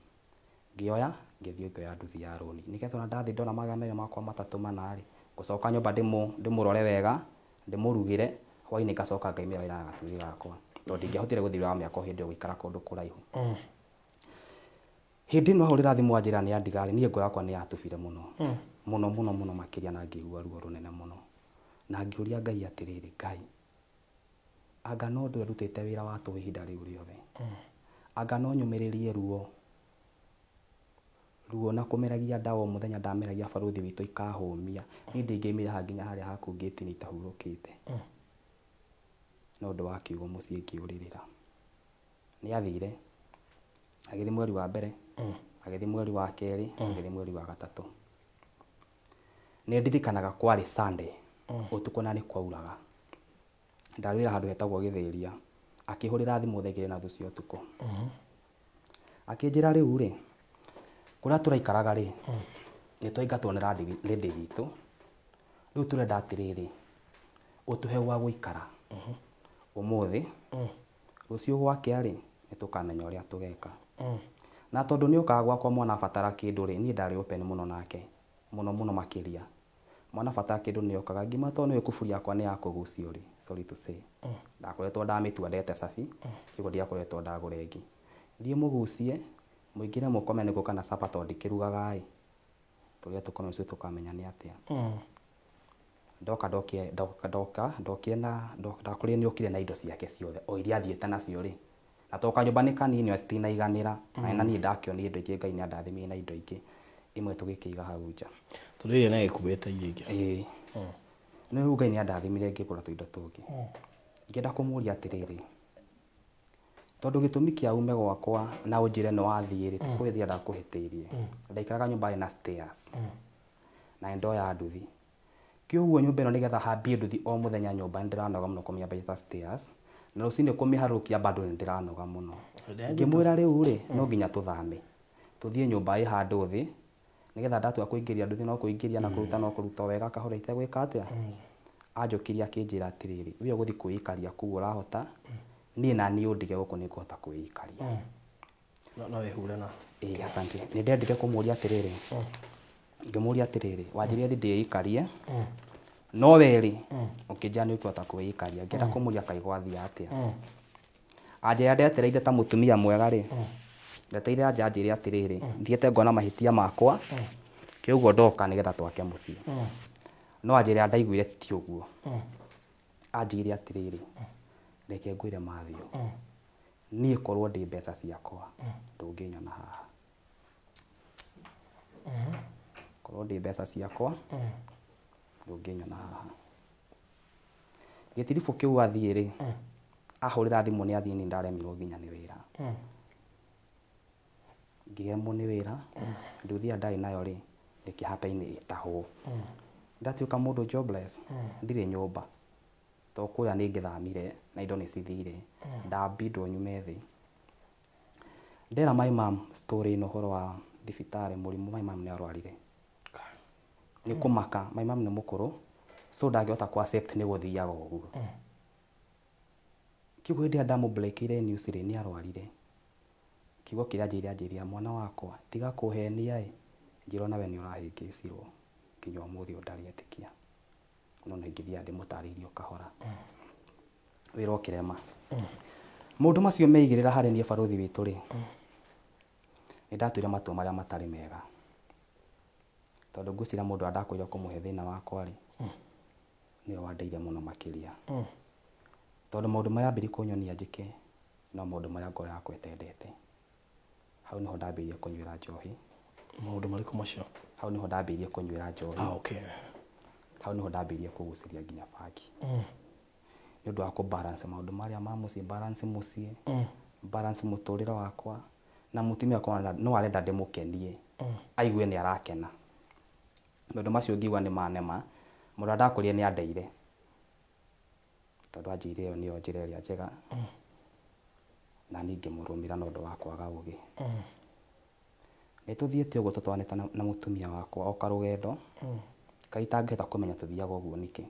Ngĩoya, ngĩthiĩ ngĩoya nduthi ya rũni. Nĩgetha ona ndathiĩ ndona 200 makwa 3 4 rĩ, ngũcoka nyũmba ndĩmũrore wega, ndĩmũrugĩre, hwainĩ ngacoka ngaimĩra wĩra na gatuthi gakwa. Tondũ ndingĩahotire gũthiĩ wĩra wa mĩako hĩndĩ ĩyo gũikara kũndũ kũraihu. Hĩndĩ ĩno ahũrĩra thimũ anjĩra nĩ andiga rĩ, niĩ ngoro yakwa nĩ yatubire mũno. Mũno mũno mũno makĩria na ngĩigua ruo rũnene mũno. Na ngĩũria Ngai atĩrĩrĩ, Ngai, anga no ndũe ndutĩte wĩra wa tũhũ ihinda rĩu rĩothe. Anga no nyũmĩrĩrie ruo. Ruo na kũmeragia ndawa o mũthenya ndameragia barũthi witũ ikahũmia. Niĩ ndingĩimĩra haha nginya harĩa haku ngĩti-inĩ itahurũkĩte. No ũndũ wa kiugo mũciĩ ngĩũrĩrĩra. Nĩ athire. Agĩthiĩ mweri wa mbere, agĩthiĩ mweri wa kerĩ, agĩthiĩ mweri wa gatatũ. Nĩ ndirikanaga kwarĩ Sunday, ũtukũ na nĩ kwauraga. Ndarĩ wĩra handũ hetagwo Gĩthĩria. Akĩhũrĩra thimũ thaa 2:30 cia ũtukũ. Akĩnjĩra rĩu rĩ, kũrĩa tũraikaraga rĩ, nĩ twaingatwo nĩ landlady witũ. Rĩu tũrenda atĩrĩrĩ, ũtũhe gwa gũikara. Ũmũthĩ, rũciũ gwakĩa rĩ, nĩ tũkamenya ũrĩa tũgeka. Na tondũ nĩ okaga gwakwa mwana abatara kĩndũ rĩ, niĩ ndarĩ open mũno nake, mũno mũno makĩria. Mwana abatara kĩndũ nĩ okaga, ngĩmwĩra tondũ nĩũĩ kuburi yakwa nĩ ya kũgucio rĩ, sorry to say. Ndakoretwo ndamĩtua ndete cabi, kĩguo ndiakoretwo ndagũra ĩngĩ. Thiĩ mũgucie, mũingĩre mũkome nĩguo kana capa tondũ ndikĩrugaga ĩ. Tũrĩa tũkome rũciũ tũkamenya nĩ atĩa. Ndoka ndokire ndoka ndokire na ndakorire nĩ okire na indo ciake ciothe o iria athiĩte nacio rĩ. Na tondũ kanyũmba nĩ kanini o citinaiganĩra. Na niĩ ndakĩonire indo ingĩ Ngai nĩ andathimire na indo ingĩ. Imwe tũgĩkĩiga hau nja. Tondũ iria nĩ agĩkuĩte iria ingĩ. Ĩĩ. Nĩ rĩu Ngai nĩ andathimire ngĩgũra tũindo tũngĩ. Ngĩenda kũmũria atĩrĩrĩ, tondũ gĩtũmi kĩa ume gwakwa na ũnjĩre nĩ wathiĩ rĩ, ti kũhĩtia ndakũhĩtĩirie. Ndaikaraga nyũmba ĩna stairs. Na nĩ ndoya nduthi. Kĩoguo nyũmba ĩno nĩgetha hambie nduthi o mũthenya nyũmba nĩ ndĩranoga mũno kũmĩambatia stairs. Na rũcinĩ kũmĩharũrũkia bado nĩ ndĩranoga mũno. Ngĩmwĩra rĩu rĩ, no nginya tũthame. Tũthiĩ nyũmba ĩ handũ thĩ, nĩgetha ndatua kũingĩria nduthi no kũingĩria na kũruta no kũruta wega kahora itegwĩka atĩa. Anjũkirie akĩnjĩra atĩrĩrĩ, we ũgũthiĩ kwĩikaria kũu ũrahota, Niĩ na niĩ ũndige gũkũ nĩ ngũhota kwĩikaria. No wĩhure na. Ĩĩ, asante. Nĩ ndendire kũmũria atĩrĩrĩ, ngĩmũria atĩrĩrĩ, wanjĩrire thiĩ ndĩikarie, no werĩ ũkĩnjĩra nĩ ũkũhota kwĩikaria. Ngĩenda kũmũria kaĩ gwathiĩ atĩa. Anjĩra ndetereire ta mũtumia mwega rĩ, ndetereire anja anjĩre atĩrĩrĩ, thiĩte ngona mahĩtia makwa, kĩũguo ndoka nĩgetha twake mũciĩ. No anjĩra ndaiguire ti ũguo. Anjĩire atĩrĩrĩ, reke ngwĩre Matthew, niĩ korwo ndĩ mbeca ciakwa ndũngĩnyona haha. Korwo ndĩ mbeca ciakwa ndũngĩnyona haha. Gĩtiribũ kĩu athiĩ rĩ, ahũrĩra thimũ nĩ athiĩ, nĩ ndaremirwo nginya nĩ wĩra. Ngĩremwo nĩ wĩra, nduthi ĩrĩa ndarĩ nayo rĩ, ĩkĩhape-inĩ ĩtahwo. Ndatuĩka mũndũ jobless, ndirĩ nyũmba. To kũrĩa nĩ ngĩthamire na indo nĩ cithire. Ndambindwo nyume thĩ. Ndera my mom story ĩno ũhoro wa thibitarĩ mũrimũ, my mom nĩ arwarire. Nĩ kũmaka, my mom nĩ mũkũrũ, so ndangĩhota kũ accept nĩ gũthiaga ũguo. Kiugo hĩndĩ ĩrĩa ndamũ-breakĩire news rĩ, nĩ arwarire. Kiugo kĩrĩa anjĩrire, anjĩrire, mwana wakwa, tiga kũhenia ĩ, njĩra ona we nĩ ũrahĩngĩcirwo. Nginya ũmũthĩ ũyũ ndarĩ etĩkia. No nĩ ingĩthiaga ndĩmũtarĩirie o kahora. Wĩra ũkĩrema. Maũndũ macio meigĩrĩra harĩ niĩ barũthi witũ rĩ, nĩ ndatuire matua marĩa matarĩ mega. Tondũ ngwĩciria mũndũ ũrĩa ndakorirwo kũmũhe thĩna wakwa rĩ, nĩwe wandeire mũno makĩria. Tondũ maũndũ marĩa ambĩrĩirie kũnyonia njĩke, no maũndũ marĩa ngoro yakwa ĩtendete. Hau nĩho ndambĩrĩirie kũnyuĩra njohi. Maũndũ marĩkũ macio? Hau nĩho ndambĩrĩirie kũnyuĩra njohi. Ah, okay. Hau nĩho ndambĩrĩirie kũgucĩria nginya bangi. Nĩ ũndũ wa kũ balance maũndũ marĩa ma mũciĩ, balance mũciĩ, balance mũtũrĩre wakwa, na mũtumia wakwa no arenda ndĩmũkenie, aigue nĩ arakena. Maũndũ macio ngiuga nĩ manema, mũndũ ũrĩa ndakũrire nĩ andeire. Tondũ anjĩrire ĩyo nĩyo njĩra ĩrĩa njega, na niĩ ngĩmũrũmĩrĩra na ũndũ wa kwaga ũgĩ. Nĩ tũthiĩte ũguo tũtwaranĩte na mũtumia wakwa o karũgendo, kaĩ itangĩhota kũmenya tũthiaga ũguo nĩkĩ.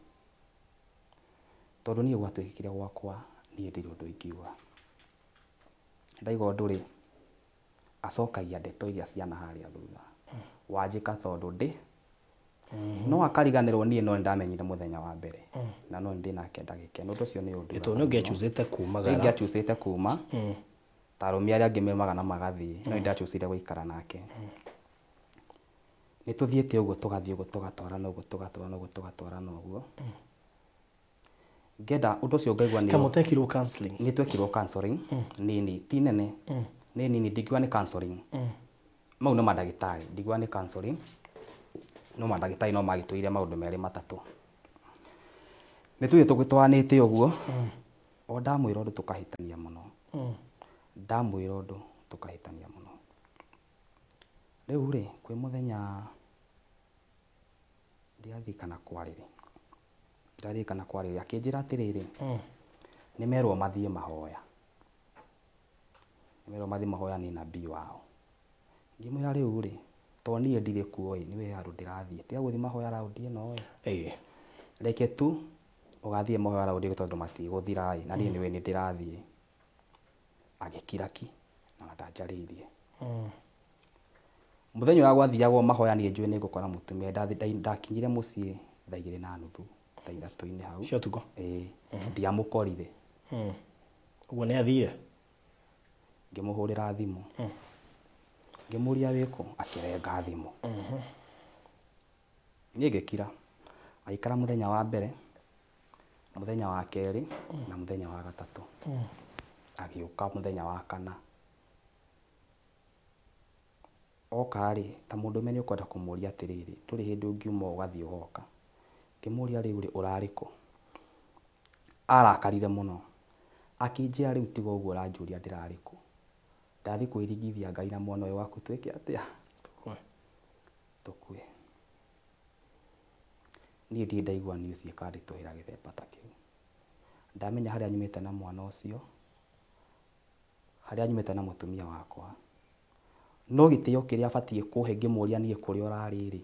Tondũ niĩ gwatuĩkire gwakwa, niĩ ndirĩ ũndũ ingiuga. Ndaiga ũndũ rĩ, acokagia ndeto iria ciana harĩa thutha. Wanjĩka tondũ ndĩ, no akariganĩrwo niĩ no nĩndamenyire mũthenya wa mbere. Na no ndĩ nake ndagĩka ĩno. Ũndũ ũcio nĩ ũndũ. Tondũ nĩ ũngĩachucĩte kumagara. Ingĩachucĩte kuma, ta arũme arĩa angĩ maumaga na magathiĩ, no nĩndachucire gũikara nake. Nĩ tũthiĩte ũguo tũgathiĩ ũguo tũgatwarana ũguo tũgatwarana ũguo tũgatwarana ũguo. Ngenda ũndũ ũcio ngaigua nĩ Kamũtekirwo counseling? Nĩ twekirwo counseling nini, ti nene. Nĩ nini, ndingiuga nĩ counseling. Mau nĩ mandagĩtarĩ, ndingiuga nĩ counseling. No mandagĩtarĩ no magĩtwĩrire maũndũ merĩ matatũ. Nĩ tũthiĩ tũgĩtwaranĩte ũguo, o ndamwĩra ũndũ tũkahĩtania mũno. Ndamwĩra ũndũ tũkahĩtania mũno. Rĩu rĩ, kwĩ mũthenya ndirathiĩ kwarĩrĩ. Ndirathiĩ kana kwarĩrĩ, akĩnjĩra atĩrĩrĩ, nĩ merwo mathiĩ mahoya. Nĩ merwo mathiĩ mahoya nĩ nabii wao. Ngĩmwĩra rĩu rĩ, to niĩ ndirĩ kuo ĩ, nĩ handũ ndĩrathiĩ. Tiga gũthiĩ mahoya raundi ĩno ĩ. Reke tu ũgathiĩ mahoya raundi ĩyo tondũ matigũthira ĩ, na niĩ nĩwe nĩ ndĩrathiĩ. Agĩkira ki na ndanjarĩirie. Mũthenya ũrĩa gwathiagwo mahoya niĩ njũĩ nĩ ngũkora mũtumia, ndakinyire mũciĩ thaa 2:30, thaa 3 hau. Cia ũtukũ? Ĩĩ, ndiamũkorire. Ũguo nĩ athire? Ngĩmũhũrĩra thimũ. Ngĩmũria wĩkũ, akĩrenga thimũ. Niĩ ngĩkira. Agĩikara mũthenya wa mbere, mũthenya wa kerĩ, na mũthenya wa gatatũ. Agĩũka mũthenya wa kana. Oka rĩ, ta mũndũrũme nĩ ũkwenda kũmũria atĩrĩrĩ, ndũrĩ hĩndĩ ũngiuma ũgathiĩ ũgoka. Ngĩmũria rĩu rĩ, ũrarĩ kũ? Arakarire mũno. Akĩnjĩra rĩu tiga ũguo ũranjũria ndĩrarĩ kũ. Ndathiĩ kwĩringithia Ngai na mwana ũyũ waku twĩke atĩa? Tũkue. Niĩ ndirĩ ndaigua news ĩkanditũhĩra gĩthemba ta kĩu. Ndamenya harĩa nyumĩte na mwana ũcio, harĩa nyumĩte na mũtumia wakwa. No gĩtĩo kĩrĩa abatiĩ kũhe ngĩmũria niĩ kũrĩa ũrarĩ rĩ,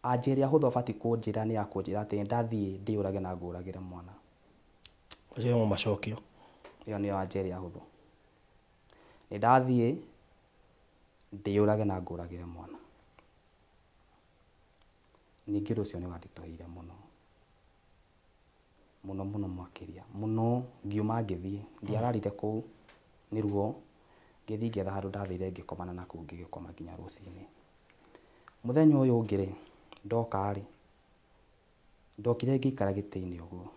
anjĩra ĩrĩa hũthũ abatiĩ kũnjĩra nĩ ya kũnjĩra atĩ ndathiĩ ndĩyũrage na ngũragĩre mwana. Macio nĩmo macokio. Ĩyo nĩyo anja ĩrĩa hũthũ. Nĩ ndathiĩ ndĩyũrage na ngũragĩre mwana. Ningĩ ũndũ ũcio nĩ wanditũhĩire mũno. Mũno mũno makĩria. Mũno ngiuma ngĩthiĩ. Ndiararire kũu nĩ ruo. Ngĩthiĩ ngĩetha handũ ndathire ngĩkomana na kũu ngĩgĩkoma nginya rũcinĩ. Mũthenya ũyũ ũngĩ rĩ, ndoka rĩ, ndokire ngĩikara gĩtĩ-inĩ ũguo.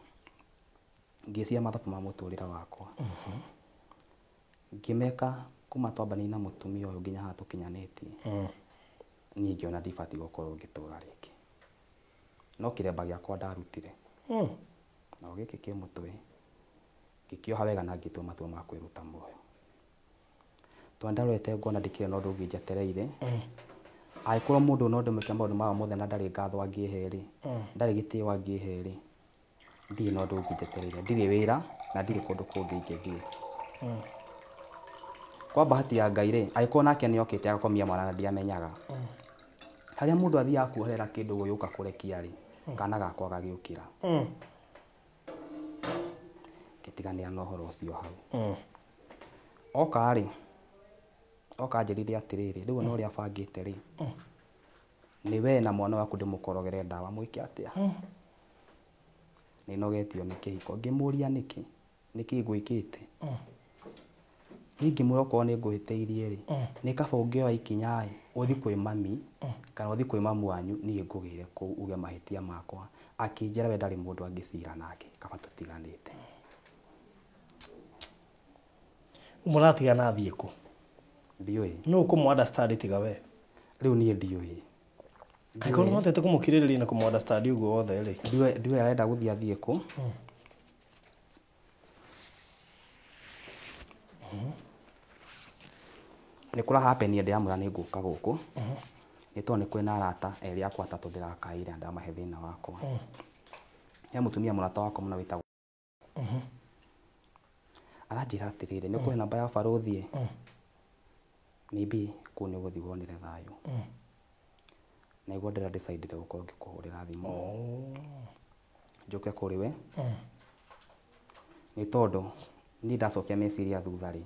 Ngĩciria mathabu ma mũtũrĩre wakwa. Ngĩmeka kuma twambanĩirie na mũtumia ũyũ nginya haha tũkinyanĩtie. Niĩ ngĩona ndibatiĩ gũkorwo ngĩtũra rĩngĩ. No kĩremba gĩakwa ndarutire. Na o gĩkĩ kĩ mũtwe ngĩkĩoha wega na ngĩtua matua ma kwĩruta muoyo. Tondũ ndarorete ngona ndikĩrĩ na ũndũ ũngĩ njetereire. Angĩkorwo mũndũ no ndĩmwĩke maũndũ maya mothe na ndarĩ ngatho angĩhe rĩ, ndarĩ gĩtĩo angĩhe rĩ, ndirĩ na ũndũ ũngĩ njetereire. Ndirĩ wĩra na ndirĩ kũndũ kũngĩ ingĩthiĩ. Kwa bahati ya Ngai rĩ, angĩkorwo nake nĩ okĩte agakomia mwana na ndiamenyaga. Harĩa mũndũ athiaga kuoherera kĩndũ gũgĩũka kũrekia rĩ, kana gakwa gagĩũkĩra. Ngĩtiganĩra na ũhoro ũcio hau. Oka rĩ, oka anjĩrire atĩrĩrĩ, rĩu ona ũrĩa abangĩte rĩ, nĩ we na mwana waku ndĩmũkorogere ndawa mwĩke atĩa? Nĩ nogetio nĩ kĩhiko. Ngĩmũria nĩkĩ? Nĩkĩ ngwĩkĩte? Niĩ ngĩmwĩra okorwo nĩ ngũhĩtĩirie rĩ, nĩ kaba ũngĩoya ikinya ĩ, ũthiĩ kwĩ mami kana ũthiĩ kwĩ mamu wanyu, niĩ ngũgĩre kũu uge mahĩtia makwa. Akĩnjĩra we ndarĩ mũndũ angĩcira nake, kaba tũtiganĩte. Mũratigana athiĩ kũ? Ndiũĩ. Nũ ũkũmũ understand tiga we? Rĩu niĩ ndiũĩ. Angĩkorwo nĩũhotete kũmũkirĩrĩria na kũmũ understand ũguo wothe rĩ. Ndiũĩ arenda gũthiĩ athiĩ kũ. Nĩ kũra happen ndĩramwĩra nĩ ngũka gũkũ. Nĩ tondũ nĩ kwĩna arata erĩ akwa atatũ ndĩrakaire na ndamahe thĩna wakwa. He mũtumia mũrata wakwa mũno wĩtagwo aranjĩra atĩrĩrĩ, nĩ ũkũhe namba ya barũthi ĩ? Maybe kũu nĩ ũgũthiĩ wonere thayũ. Na nĩguo ndĩra decide gũkorwo ngĩkũhũrĩra thimũ. Njũke kũrĩ we. Nĩ tondũ niĩ ndacokia meciria thutha rĩ,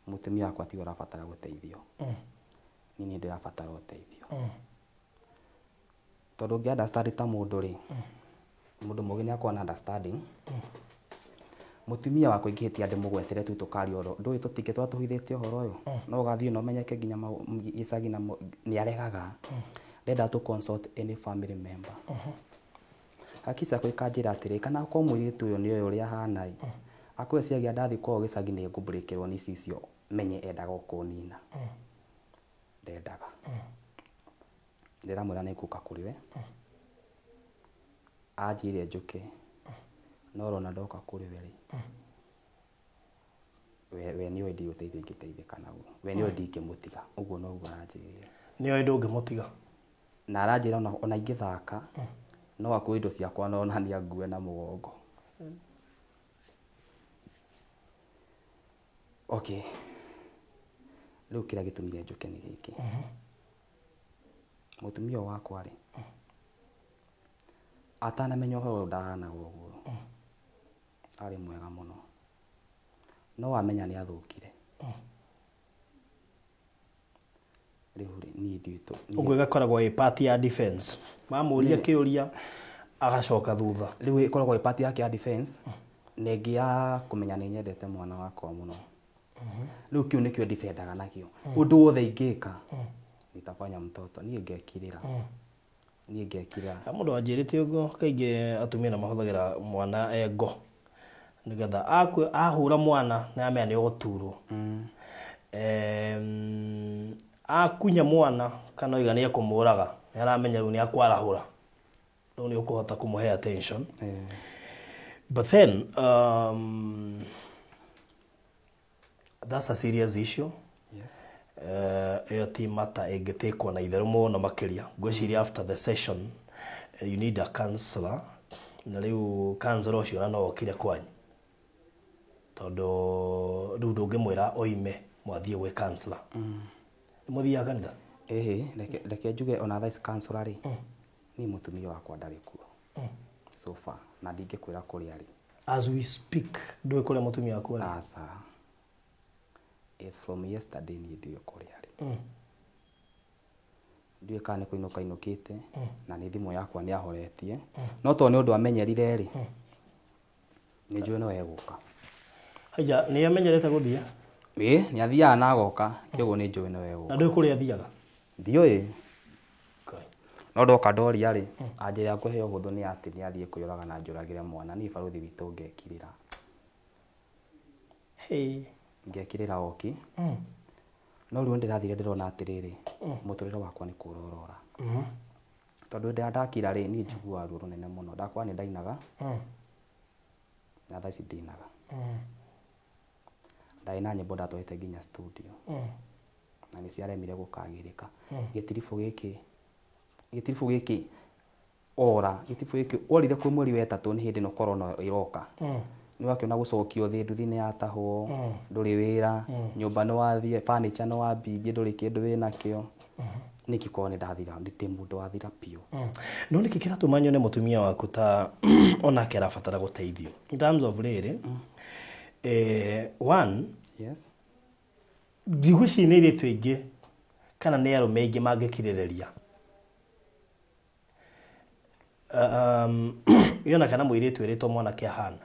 mũtumia wakwa tiwe ũrabatara gũteithio. Niĩ nĩ ndĩrabatara ũteithio. Tondũ ũngĩ understand ta mũndũ rĩ, mũndũ mũgĩ nĩ akoragwo na understanding. Mũtumia wakwa ingĩhĩtia ndĩmũgwetere tu tũkaria ũhoro, ndũĩ tũtingĩtũra tũhithĩte ũhoro ũyũ. No ũgathiĩ na ũmenyeke nginya gĩcagi na nĩ aregaga. Ndenda tũ consult any family member. Hakiri ciakwa ikanjĩra atĩrĩ, kana akorwo mũirĩtu ũyũ nĩ ũyũ ũrĩa ahana ĩ, akwĩciria ndathiĩ kwao gĩcagi nĩ ngũbreakĩrwo nĩ icicio menye endaga o kũnina. Ndendaga. Ndĩramwĩra nĩ ngũka kũrĩ we. Anjĩre njũke. No ũrona ndoka kũrĩ we rĩ, we nĩũĩ ndirĩ ũteithio ingĩteithĩka naguo. We nĩũĩ ndingĩmũtiga. Ũguo noguo aranjĩrire. Nĩoĩ ndũngĩmũtiga. Na aranjĩra ona ingĩthaka, no akue indo ciakwa na ona niĩ angue na mũgongo. Okay. Rĩu kĩrĩa gĩtũmire njũke nĩ gĩkĩ. Mũtumia ũyũ wakwa rĩ, atanamenya ũhoro ũyũ ndahanaga ũguo. Arĩ mwega mũno. No wamenya nĩ athũkire. Rĩu rĩ, niĩ ndiũĩ Ũguo ĩgakoragwo ĩ part ya defense. Mamũria kĩũria agacoka thutha. Rĩu ĩkoragwo ĩ part yake ya defense na ĩngĩ ya kũmenya nĩ nyendete mwana wakwa mũno. Rĩu kĩu nĩkĩo ndifendaga nakĩo. Ũndũ wothe ingĩka nitafanya mtoto, niĩ ngekirĩra. Niĩ ngekirĩra. Na mũndũ wanjĩrĩte ũguo kaingĩ atumia nĩ mahũthagĩra mwana e ngo. Nĩgetha ahũra mwana nĩ amenya nĩ ũgũturwo. Akunya mwana kana oiga nĩ ekũmũraga, nĩ aramenya rĩu nĩ akwarahũra. Rĩu nĩ ũkũhota kũmũhe attention. But then, that's a serious issue. Ĩyo ti mata ĩngĩtĩkwo na itherũ mũno makĩria. Ngwĩciria after the session, you need a counselor. Na rĩu counselor ũcio ona no okire kwanyu. Tondũ rĩu ndũngĩmwĩra oime mwathiĩ gwĩ counselor. Nĩ mũthiaga kanitha? Ĩhĩ, reke njuge ona thaa ici counselor rĩ, niĩ mũtumia wakwa ndarĩ kuo. So far, na ndingĩkwĩra kũrĩa arĩ. As we speak, ndũĩ kũrĩa mũtumia waku arĩ? Aca. Is from yesterday niĩ ndiũĩ kũrĩa arĩ. Ndiũĩ kana nĩ kũinũka ainũkĩte, na nĩ thimũ yakwa nĩ ahoretie. No tondũ nĩ ũndũ amenyerire rĩ, nĩ njũĩ no egũka. Haiya, nĩ amenyerete gũthiĩ? Ĩĩ, nĩ athiaga na agoka, kĩoguo nĩ njũĩ no egũka. Na ndũĩ kũrĩa athiaga? Ndiũĩ. Ngai. No ndoka ndoria rĩ, anjĩra ngũhe ũhũthũ nĩ atĩ nĩ athiĩ kwĩyũraga na njũragĩre mwana. Niĩ barũthi witũ ngekirĩra. Hey. Ngekirĩra oki. No rĩu ndĩrathire ndĩrona atĩrĩrĩ, mũtũrĩre wakwa nĩ kũra ũrora. Tondũ hĩndĩ ĩrĩa ndakira rĩ, niĩ njiguaga ruo rũnene mũno. Ndakwa nĩ ndainaga, na thaa ici ndinaga. Ndarĩ na nyĩmbo ndatwarĩte nginya studio. Na nĩ ciaremire gũkagĩrĩka. Gĩtiribũ gĩkĩ ora, gĩtiribũ gĩkĩ orire kwĩ mweri wa ĩtatũ nĩ hĩndĩ ĩno corona ĩroka. Nĩ wakĩona gũcokio thĩ, nduthi nĩ yatahwo, ndũrĩ wĩra, nyũmba nĩ wathiĩ, furniture nĩ wambingie, ndũrĩ kĩndũ wĩnakĩo. Nĩkĩ korwo nĩ ndathira, ndĩ mũndũ wathira biũ. No nĩkĩ kĩratũma nyone mũtumia waku ta onake arabatara gũteithio in terms of rĩrĩ, one, Yes. ndigwĩciria nĩ airĩtu aingĩ kana nĩ arũme aingĩ mangĩkirĩrĩria yona kana mũirĩtu ĩrĩtwo mwanake ahana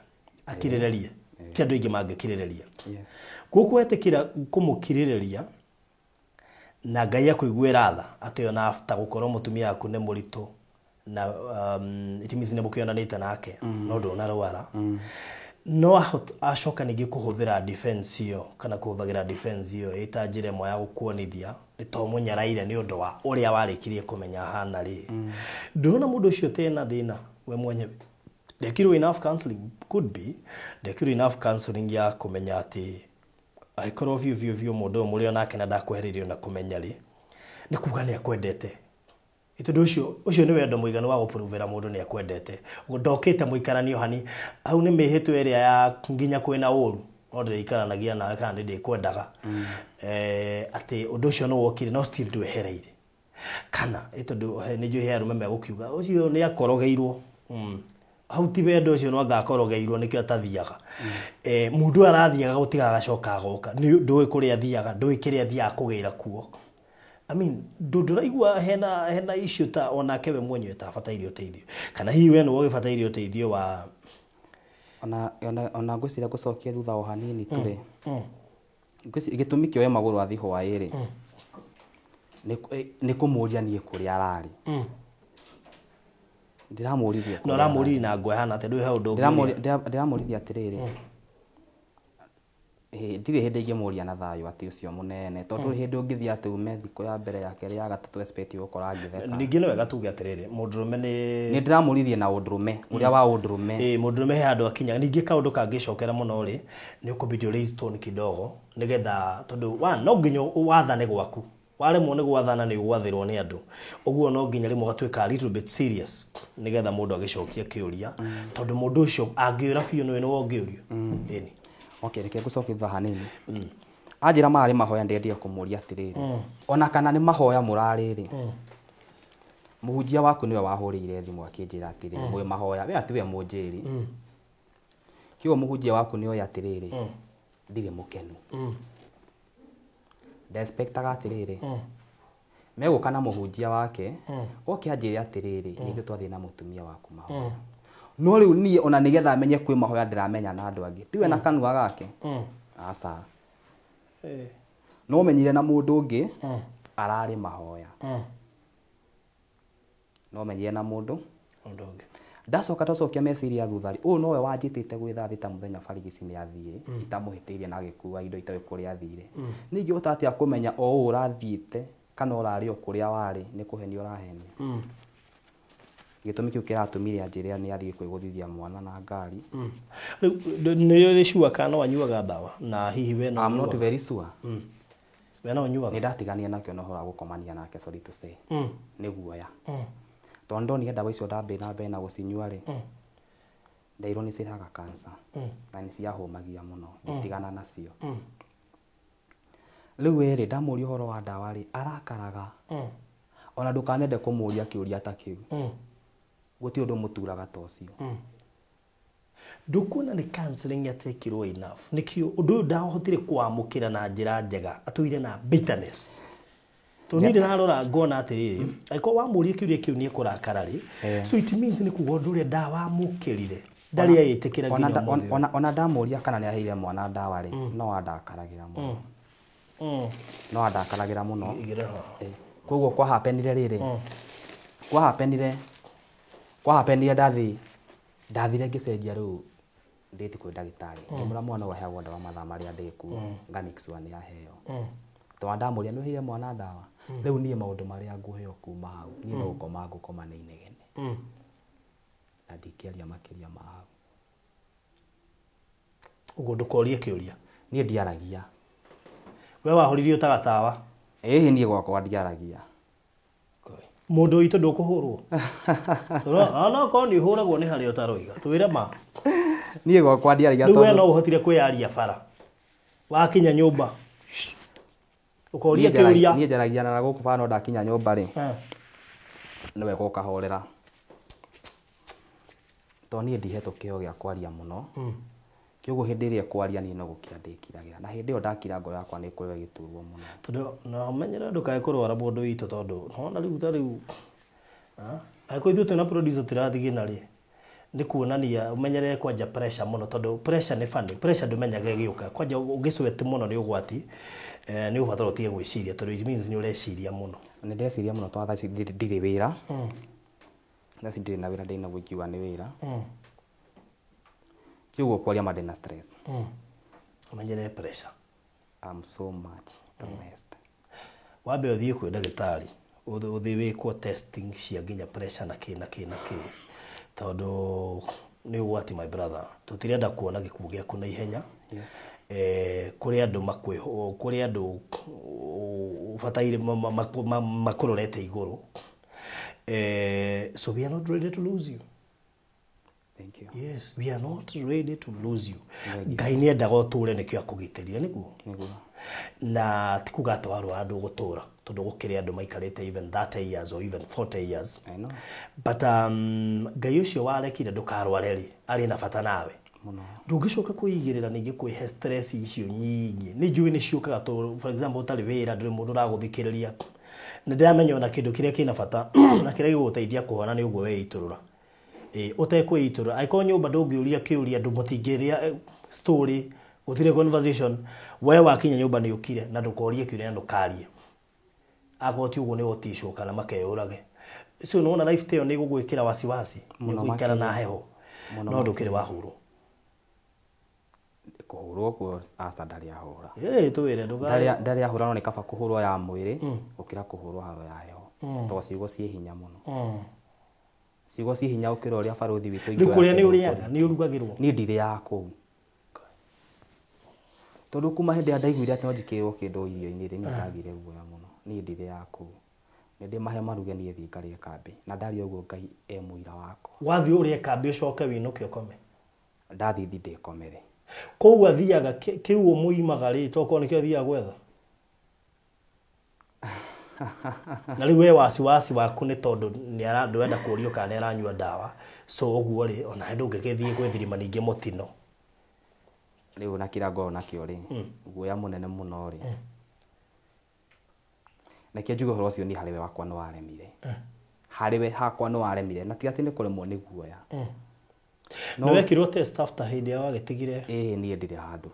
akirĩrĩrie, ti andũ aingĩ mangĩkirĩrĩria. Yes. Gũkũ wetĩkĩra kũmũkirĩrĩria na Ngai akũiguĩra tha atĩ ona after gũkorwo mũtumia waku nĩ mũritũ na it means nĩ mũkĩonanĩte nake no ndũnarwara, no acoka ningĩ kũhũthĩra defense ĩyo kana kũhũthagĩra defense ĩyo ĩta njĩra ĩmwe ya gũkuonithia nĩ to mũnyaraire nĩ ũndũ wa ũrĩa warĩkirie kũmenya ahana rĩ, ndũrona mũndũ ũcio tena thĩna we mwenyewe ndekirwo enough counseling, could be ndekirwo enough counseling ya kũmenya atĩ angĩkorwo biũ biũ biũ mũndũ ũyũ mũrĩ onake na ndakwehereirio na kũmenya rĩ, nĩ kuga nĩ akwendete. Tondũ ũcio nĩ wendo mũiganu wa gũpuruvĩra mũndũ nĩ akwendete. Ndokĩte mũikaranio hani hau nĩ mĩhĩtwa ĩrĩa ya nginya kwĩna ũru no ndĩrĩikaranagia nawe kana nĩ ndĩkwendaga, atĩ ũndũ ũcio nĩ wokire no still ndwehereire kana tondũ nĩ njũĩ he arũme megũkiuga ũcio nĩ akorogeirwo. Hau ti wendo ũcio no anga akorogeirwo nĩkĩo atathiaga. Mũndũ ũyũ arathiaga gũtiga agacoka agoka, ndũĩ kũrĩa athiaga, ndũĩ kĩrĩa athiaga kũgĩra kuo. I mean, ndũraigua hena issue ta onake we mwenyewe ta abataire ũteithio, kana hihi we nĩwe ũgĩbataire ũteithio wa Ona ngwĩciria ngũcokia thutha o hanini tu rĩ, ngwĩciria gĩtũmi kĩoe magũrũ athi hwaĩ rĩ, nĩ kũmũria niĩ kũrĩa ararĩ. Ndĩramũririe No kũrĩa ũramũririe na ngwa ĩhana atĩa? Ndũĩ he ũndũ ũngĩ ũrĩa? Ndĩramũririe atĩrĩrĩ, ndirĩ hĩndĩ ingĩmũria na thayũ atĩ ũcio mũnene, tondũ hĩndĩ ũngĩthiĩ atĩ ume thikũ ya mbere ya kerĩ ya gatatũ expect gũkora ngĩtheka. Ningĩ nĩ wega tuge atĩrĩrĩ, mũndũrũme nĩ Nĩ ndĩramũririe na ũndũrũme ũrĩa wa ũndũrũme. Ĩĩ, mũndũrũme he handũ akinya. Ningĩ kaũndũ kangĩcokera mũno rĩ, nĩ ũkũbidi ũ raise tone kidogo nĩgetha tondũ one, no nginya wathane gwaku, waremwo nĩ gwathana nĩ ũgwathĩrwo nĩ andũ, ũguo no nginya rĩmwe ũgatuĩka a little bit serious nĩgetha mũndũ agĩcokia kĩũria, tondũ mũndũ ũcio angĩũra biũ nĩwe nĩwe ũngĩũrio. Ĩni. Okay, reke ngũcokie thutha hanini. Anjĩra marĩ mahoya, ndendire kũmũria atĩrĩrĩ, ona kana nĩ mahoya mũrarĩ rĩ, mũhunjia waku nĩwe wahũrĩire thimũ akĩnjĩra atĩrĩrĩ mwĩ mahoya, we ati we mũnjĩri, kĩguo mũhunjia waku nĩ oĩ atĩrĩrĩ ndirĩ mũkenu. Ndexpectaga atĩrĩrĩ megũka na mũhunjia wake oke anjĩre atĩrĩrĩ nĩ ithuĩ twathiĩ na mũtumia waku mahoya, no rĩu niĩ ona nĩgetha menye kwĩ mahoya ndĩramenya na andũ angĩ tiwe na kanua gake, aca, no menyire na mũndũ ũngĩ ararĩ mahoya, no menyire na mũndũ Ũndũ ũngĩ. Ndacoka twacokia meciria thutha rĩ, ũyũ nowe wanjĩtĩte gwĩ thaa thita mũthenya barigici nĩ athiĩ itamũhĩtĩirie na agĩkua indo itoĩ kũrĩa athire. Ningĩ atĩa kũmenya o ũũ ũrathiĩte kana ũrarĩ o kũrĩa warĩ nĩ kũhenia ũrahenia? Gĩtũmi kĩu kĩratũmire anjĩre nĩ athiĩ kwĩgũthithia mwana na ngari. Rĩu nĩ ũrĩ sure kana no anyuaga ndawa na hihi we no I'm not ũnyuaga? very sure. We no ũnyuaga? Nĩ ndatigania nakĩo na ũhoro wa gũkomania nake, sorry to say, nĩ guoya, tondũ ndonire ndawa icio ndambĩ na mbere na gũcinyua rĩ, ndeirwo nĩ cirehaga cancer na nĩ ciahũmagia mũno, ngĩtigana nacio. Rĩu ĩrĩ ndamũria ũhoro wa ndawa rĩ, arakaraga, ona ndũkanende kũmũria kĩũria ta kĩu, gũtirĩ ũndũ mũturaga ta ũcio. Ndũkuona nĩ counseling yatekirwo enough? Nĩkĩo ũndũ ũyũ ndahotire kwamũkĩra na njĩra njega, atũire na bitterness. Tondũ niĩ ndĩrarora ngona atĩrĩrĩ, angĩkorwo wamũria kĩũria kĩu nĩ ekũrakara rĩ, so it means nĩ kuga ũndũ ũrĩa ndawamũkĩrire ndarĩ eĩtĩkĩra Ona nginya ũmũthĩ ũyũ. Ona ndamũria kana nĩ aheire mwana ndawa rĩ, no andakaragĩra mũno. No andakaragĩra mũno. Igĩra haha. Koguo kwa happenire rĩrĩ, kwa happenire ndathire ngĩcenjia rĩu date kwĩ ndagĩtarĩ, ngĩmwĩra mwana ũyũ aheagwo ndawa mathaa marĩa ndĩkuo, nga make sure nĩ aheo. Tondũ ndamũria nĩ ũheire mwana ndawa, rĩu niĩ maũndũ marĩa ngũheo kuma hau, niĩ no gũkoma ngũkoma nĩ inegene na ndingĩaria makĩria ma hau. Ũguo ndũkorie kĩũria. Niĩ ndiaragia. We wahoririe ũtaga tawa. Ĩhĩ, niĩ gwakwa ndiaragia. Mũndũ witũ, ndũkũhũrwo? Onokorwo nĩ ũhũragwo nĩ harĩa ũtaroiga, twĩre ma. Niĩ gwakwa ndiaragia. Rĩu we Tondũ no ũhotire kwĩyaria bara wakinya nyũmba ũkoria niĩ njaragia kĩũria? Niĩ njaragia na gũkũ bara, no ndakinya nyũmba rĩ, nĩ wega ũkahorera, tondũ niĩ ndihetwo kĩheo gĩa kwaria mũno. Kĩoguo hĩndĩ ĩrĩa kwaria, niĩ no gũkira ndĩkiragĩra, na hĩndĩ ĩyo ndakira, ngoro yakwa nĩ ĩkoragwo ĩgĩturwo mũno. Tondũ na ũmenyere ndũkae kũrwara, mũndũ witũ, tondũ nona rĩu ta rĩu angĩkorwo ithuĩ twĩna producer tũrathigina rĩ, nĩ kuonania ũmenyerere kwanja pressure mũno, tondũ pressure nĩ funny, pressure ndũmenyaga ĩgĩũka. Kwanja ũngĩsweat mũno nĩ ũgwati. Nĩ ũbatara ũtige gwĩciria, tondũ it means nĩ ũreciria mũno. Nĩ ndeciria mũno, tondũ thaa ici ndirĩ wĩra. Thaa ici ndirĩ na wĩra, ndĩ na ingiuga nĩ wĩra. Kĩoguo kwaria ma, ndĩna stress. Ũmenyerere pressure. I'm so much stressed. Wambe ũthiĩ kwĩ ndagĩtarĩ, ũthiĩ wĩkwo testing cia nginya pressure na kĩ na kĩ na kĩ, tondũ nĩ ũgwati, my brother. Tũtirenda kuona gĩkuũ gĩaku na ihenya. Kũrĩ andũ kũrĩ andũ ũbataire makũrorete igũrũ. So we are not ready to lose you. Thank you. Yes, we are not ready to lose you. Thank you. Ngai nĩ endaga ũtũre, nĩkĩo akũgitĩrire nĩguo. Nĩguo. Na ti kuga atĩ warwara ndũgũtũra, tondũ gũkĩrĩ andũ maikarĩte even 30 years or even 40 years. I know. But Ngai ũcio warekire ndũkarware rĩ, arĩ na bata nawe. Mũno. Ndũngĩcoka kwĩigĩrĩra ningĩ kwĩhe stress icio nyingĩ. Nĩ njũĩ nĩ ciũkaga tondũ, for example, ũtarĩ wĩra, ndũrĩ mũndũ ũragũthikĩrĩria. Nĩ ndĩramenya ona kĩndũ kĩrĩa kĩna bata na kĩrĩa gĩgũgũteithia kũhona nĩ ũguo weitũrũra. Ĩ ũtekwĩitũrũra, angĩkorwo nyũmba ndũngĩũria kĩũria, andũ mũtingĩrĩa story, gũtirĩ conversation, we wakinya nyũmba nĩ ũkire na ndũkorie kĩũria na ndũkarie. Akorwo ti ũguo nĩ ũgũticwo kana makeyũrage. So nĩwona life ta ĩyo nĩ ĩgũgwĩkĩra wasiwasi, nĩ Mũno ũgũikara na makĩria. heho. Mũno. No ndũkĩrĩ wahũrwo? Kũhũrwo kuo aca, ndarĩ ahũra. Ĩ twĩre ndũka Ndarĩ ahũra, no nĩ kaba kũhũrwo ya mwĩrĩ gũkĩra kũhũrwo haro ya heho, tondũ ciugo ciĩ hinya mũno. Ciugo ciĩ hinya gũkĩra ũrĩa barũthi witũ Rĩu ingĩoya kũrĩa nĩ kĩndũ. ũrĩaga, nĩ ũrugagĩrwo? Niĩ ndirĩaga kũu, tondũ kuma hĩndĩ ĩrĩa ndaiguire atĩ no njikĩrĩrwo kĩndũ irio-inĩ rĩ, niĩ ndagire guoya mũno. Niĩ ndirĩaga kũu, nĩ ndĩmahe maruge, niĩ thiĩ ngarĩe kambĩ, na ndaria ũguo Ngai e mũira wakwa. Wathiĩ ũrĩe kambĩ, ũcoke wĩinũke ũkome? Ndathiĩ thi ndĩkomere. Koguo athiaga kĩu mũimaga rĩ, tokorwo nĩkĩo athiaga gwetha. Na rĩu we wasiwasi waku nĩ tondũ ndũrenda kũũrio kana nĩ aranyua ndawa, so ũguo rĩ, ona ndũngĩgĩthiĩ gwĩthirima ningĩ mũtino. Rĩu na kĩrĩa ngoragwo nakĩo rĩ, guoya mũnene mũno rĩ, reke njuge ũhoro ũcio niĩ harĩ we wakwa nĩ waremire, harĩ we hakwa nĩ waremire, na ti atĩ nĩ kũremwo nĩ guoya. Nĩ wekirwo test after hĩndĩ ĩrĩa wagĩtigire? Ĩĩ, niĩ ndirĩ handũ.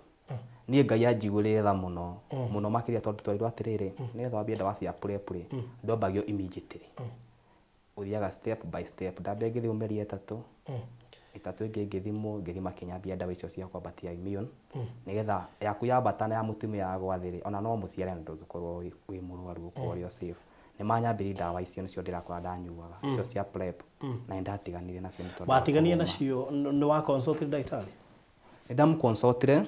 Niĩ Ngai anjiguĩrĩire tha mũno mũno makĩria, tondũ twerirwo atĩrĩrĩ, nĩgetha wambie ndawa cia PrEP rĩ, ndwambagio immediately, ũthiaga step by step. Ndambia ngĩthimwo mĩeri 3 ĩtatũ ĩngĩ, ngĩthimwo, ngĩthima, makĩnyambia ndawa icio cia kwambatia immune, nĩgetha yaku yambata na ya mũtumia yagwa thĩ rĩ, ona no mũciare na ndũngĩkorwo wĩ mũrwaru, ũkorwo ũrĩ o safe. Nĩ manyambirie ndawa icio, nĩcio ndĩrakora ndanyuaga, icio cia PrEP, na nĩ ndatiganire nacio nĩ tondũ wa Watiganie kũhũma. Nacio nĩ wa consult ndagĩtarĩ? Nĩ ndamũconsultire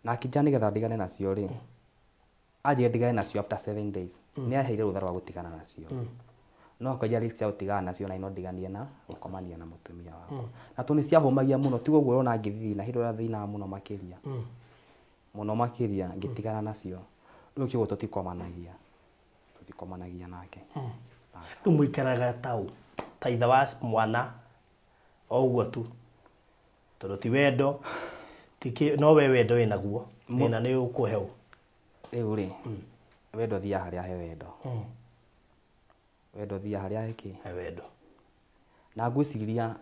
na akĩnjĩra nĩgetha ndigane nacio rĩ, anjĩre ndigane nacio after 7 days. Nĩ aheire rũtha rwa gũtigana nacio, no akĩnjĩra risk cia gũtigana nacio na no ndiganie na gũkomania na mũtumia wakwa, na tondũ nĩ ciahũmagia mũno, tiguo ũguo ũrona ngĩthithina hĩndĩ ĩrĩa thĩnaga mũno makĩria, mũno makĩria, ngĩtigana nacio. Rĩu kĩguo tũtikomanagia nake. Aca. Rĩu mũikaraga tau ta ithe wa mwana o ũguo tu? Tondũ ti wendo ti no we wendo wĩnaguo thĩna nĩ ũkũhe ũ. Rĩu rĩ, wendo thiaga harĩa he wendo. Wendo thiaga harĩa he kĩ? He wendo. Na ngwĩciria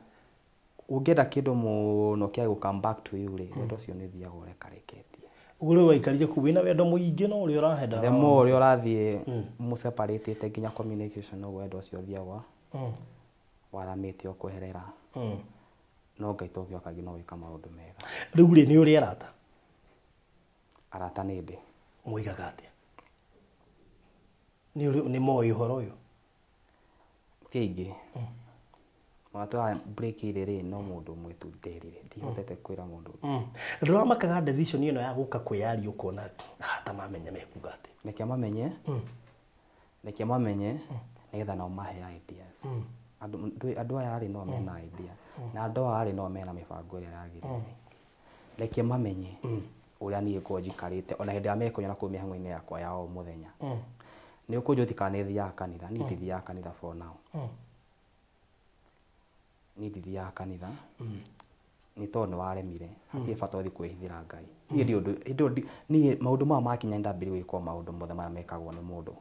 ũngĩenda kĩndũ mũno kĩa gũ come back to you rĩ, wendo ũcio nĩ ũthiaga ũrekareketie. Ũguo rĩu waikarire kũu wĩna wendo mũingĩ no ũrĩa ũrahenda. The more ũrĩa ũrathiĩ mũseparatĩte nginya communication, noguo wendo ũcio ũthiaga waramĩte ũkweherera. No Ngai tũngĩoka no gwĩka maũndũ mega. Rĩu rĩ, nĩ ũrĩ arata? Arata nĩ ndĩ. Moigaga atĩa? Nĩ nĩ moĩ ũhoro ũyũ? Ti aingĩ. Mũrata wa break ĩrĩ rĩ, no mũndũ ũmwe tu nderire, ndihotete kwĩra mũndũ ũngĩ. Ndũramakaga decision ĩno ya gũka kwĩyaria ũkona arata mamenya mekuga atĩa? Reke mamenye, reke mamenye nĩgetha nao mahe ideas. Andũ aya rĩ no mena idea, na andũ aya rĩ no mena mĩbango ĩrĩa yagĩrĩire. Reke mamenye ũrĩa niĩ ngoragwo njikarĩte ona hĩndĩ ĩrĩa mekũnyona kũu mĩhang'o-inĩ yakwa ya o mũthenya. Nĩ ũkũnjũria kana nĩ thiaga kanitha, niĩ ndithiaga kanitha for now. Niĩ ndithiaga kanitha nĩ tondũ nĩ waremire, hatirĩ bata ũthiĩ kwĩhithĩra Ngai. Niĩ ndi ũndũ hĩndĩ ĩyo niĩ maũndũ maya makinya nĩ ndambĩrĩirie gwĩkwo maũndũ mothe marĩa mekagwo nĩ mũndũ.